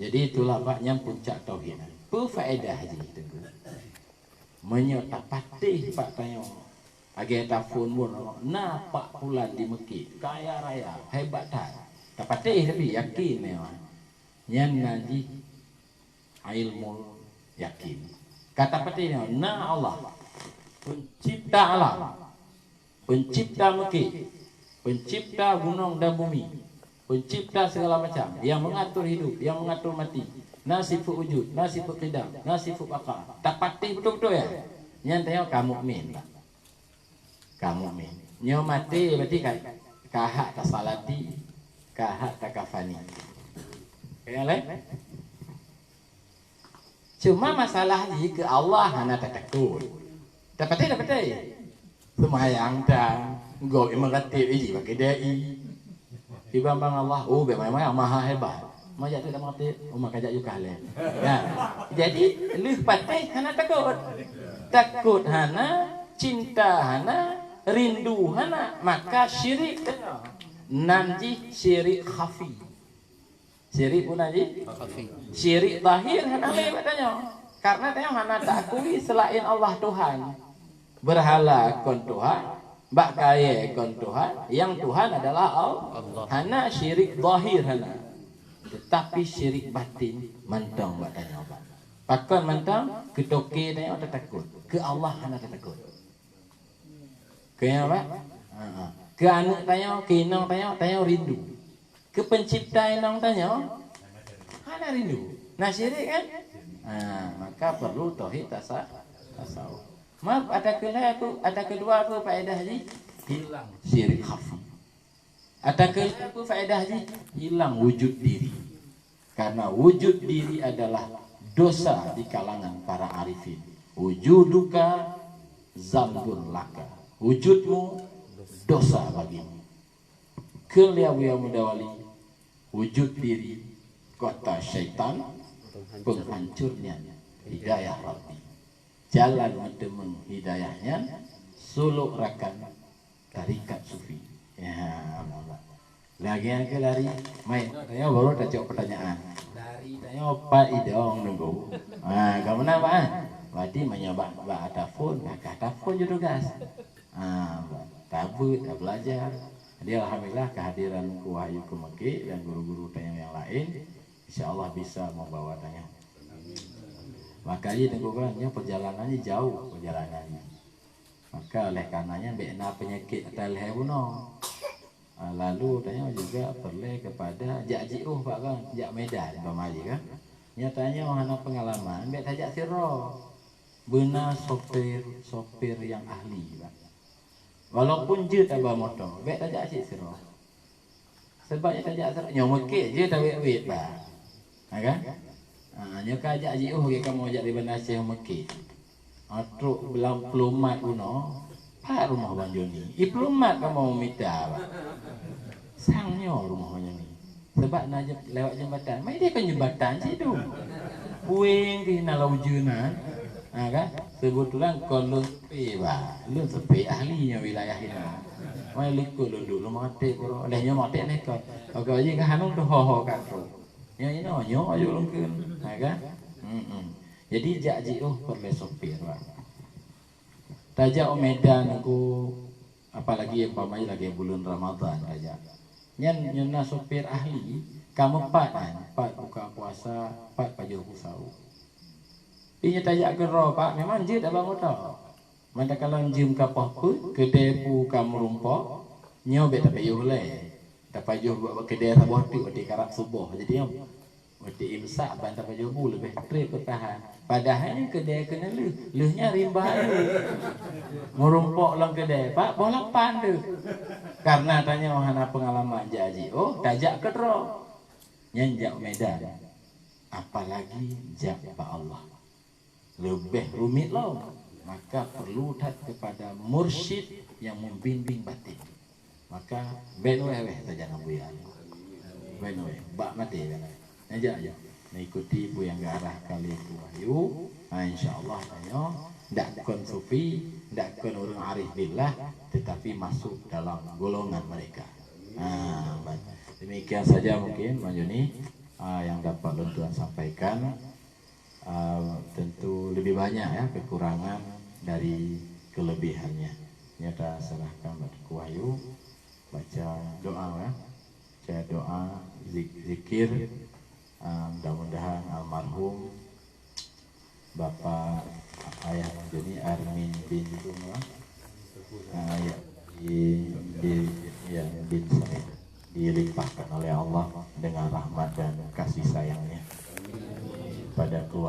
Jadi itulah bak nyan puncak tauhid. Peue faedah jih, Teungku? Meunyoe tapatéh bak tanyoe, lagèe taphôn bunoe, na Pak Fulan di Meukek, kaya raya, hebat that. Tapatéh tapi yakin nyoe. Nyan na jih ilmu yakin. Ka tapatéh nyoe, na Allah, pencipta alam. Pencipta Meukek, pencipta gunong dan bumi, pencipta segala macam, yang mengatur hidup, yang mengatur mati, na sifeuet wujud, na sifeuet qidam, na sifeuet baqa. Tapatéh beutôi-beutôi, ya? Nyan tanyoe ka mukmin, Pak. Ka mukmin. Nyoe maté berarti ka, ka hak tasalati, ka hak takafani. Ka nyang laén? Cuma masalah jih keu Allah hana tatakot. Tapatéh, tapatéh. Seumayang tan, gob imeuratéb iji bak keudè i. Dibanding Allah, oh, bèk main-main, maha hebat. Majak tu dak meuratéb, oh, maka jak yukah lé. Nah, jadi lheueh patéh hana takot. Takot hana, cinta hana, rindu hana, maka syirik. Nan jih syirik khafi. Syirik pun jih? Khafi. Syirik zahir hana lé bak tanyoe. Karena tanyoe hana taakui selain Allah Tuhan. Berhala kon Tuhan, bak kayèe kon Tuhan, yang Tuhan adalah Al-, Allah. Hana syirik zahir hana. Tetapi syirik batin mantong bak tanyoe, Pak. Pakon mantong? Keu toke tanyoe tatakot, keu Allah hana tatakot. Keu nyan, Pak? Ha, ha. Keu aneuk tanyoe, keu inong tanyoe, tanyoe rindu. Keu pencipta inong tanyoe, hana rindu. Na syirik, kan? Ha, maka perlu tauhid tasa-, tasawuf. Maaf, ata keulhèe aku, ata keudua aku faedah jih, hilang syirik khafi. Ata keulhèe aku faedah jih, hilang wujud diri. Karena wujud diri adalah dosa di kalangan para arifin. Wujuduka zambun laka. Wujudmu dosa bagimu. Kheun lé Abuya Muda Wali, wujud diri kota syaitan, penghancurnya hidayah Rabbi. Jalan meuteumeung hidayah nyan, sulok rakan tarikat sufi. Ya, Allah. Lagi nyang keu lari, mai. Tanyoe baru tacok pertanyaan. Dari tanyoe pat idong nunggu. Ha, ka meunan, Pak, ah? Berarti meunyoe bak, bak ata phon, bak ata phon ju tugas. Ha, tabeuet, tabelajar. Jadi, alhamdulillah, kehadiran Teungku Wahyu Keumeukek dan guru-guru tanyoe nyang laén, insya Allah bisa membawa tanyoe. Maka jih Teungku kan, nyoe perjalanan jih jauh, perjalanan jih. Maka oleh karenanya, bèk na peunyakét ata lhèe bunoe. Ah, lalu tanyoe juga peureulèe keupada jak jiôh, Pak, kan, jak Medan, umpama jih, kan. Nyoe tanyoe hana peungalaman, bèk tajak sidroe. Beuna sopir, sopir nyang ahli, Pak. Walaupun jeuet aba moto, bèk tajak cit sidroe. Sabab nyang tajak sidroe, nyoe Meukek jeuet tawét-wét, Pak. Ha, kan? Ha, nyoe ka jak jiôh lagèe kamoe jak di Banda Aceh Meukek. Ha, trok beulam peulumat bunoe, pat rumoh Bang Joni. I peulumat kamoe mita, Pak. Sang nyoe rumoh Bang Joni. Sabab na jem-, lewat jembatan. Mai dia kan jembatan situ. Pueng di na lau ujeuen na. Ha, kan? Kebetulan kon lôn seupé, Pak. Lôn seupé ahli nyoe wilayah inoe. Mai likot lôn duek, lôn maté pura. Lheuh nyoe maté nekot. Oke, jadi kan hanong tu ho-ho kat tu. Nyoe inoe, nyoe ayo lôn keun. Ha, kan? Hmm, hmm. Jadi jak jiôh peureulèe sopir, Pak. Tajak u Medan ku, apalagi umpama lagèe buleuen Ramadhan tajak. Nyan, nyan na sopir ahli, ka meupat nyan, pat buka puasa, pat pajoh busau. Pi nyan tajak keudroe, Pak, memang jeuet aba moto. Mantakalon jeuem ka poh peuet, keudè pu ka meurumpok, nyoe bèk tapajoh lé. Tapajoh bak, bak keudè saboh teuk watèe karab suboh. Jadi nyoe watèe imsak ban tapajoh bu leubeh trép beutahan. Padahai nyan keudè keuneulheueh, lheueh nyan rimba lheueh. Meurumpok lam keudè, Pak, boh lapan teuk. Karena tanyoe hana peungalaman jak jiôh, tajak keudroe. Nyan jak Medan. Apalagi jak bak Allah. Leubeh rumit lom, maka perlu that kepada mursyid yang membimbing batin. Maka bèk wéh-wéh sajan Abuya. Bèk wéh, bak maté bèk wéh. Neujak aja, mengikuti peue nyang geuarahkan lé Teungku Wahyu. Ha, insya Allah tanyoe ndak kon sufi, ndak kon ureueng arif billah, tetapi masuk dalam golongan mereka. Ha, baik. Demikian saja mungkin, Bang Joni, ah, yang dapat lôn tuan sampaikan. Ah, tentu lebih banyak, ya, kekurangan dari kelebihannya. Nyoe taserahkan bak Teungku Wahyu, baca doa, ya. Baca doa, zik-, zikir, ah, mudah-mudahan almarhum Bapak Ayah Joni Armin bin Tumwa, ah, ya, di, di, ya, bin Said dilimpahkan oleh Allah dengan rahmat dan kasih sayangnya pada keluarga.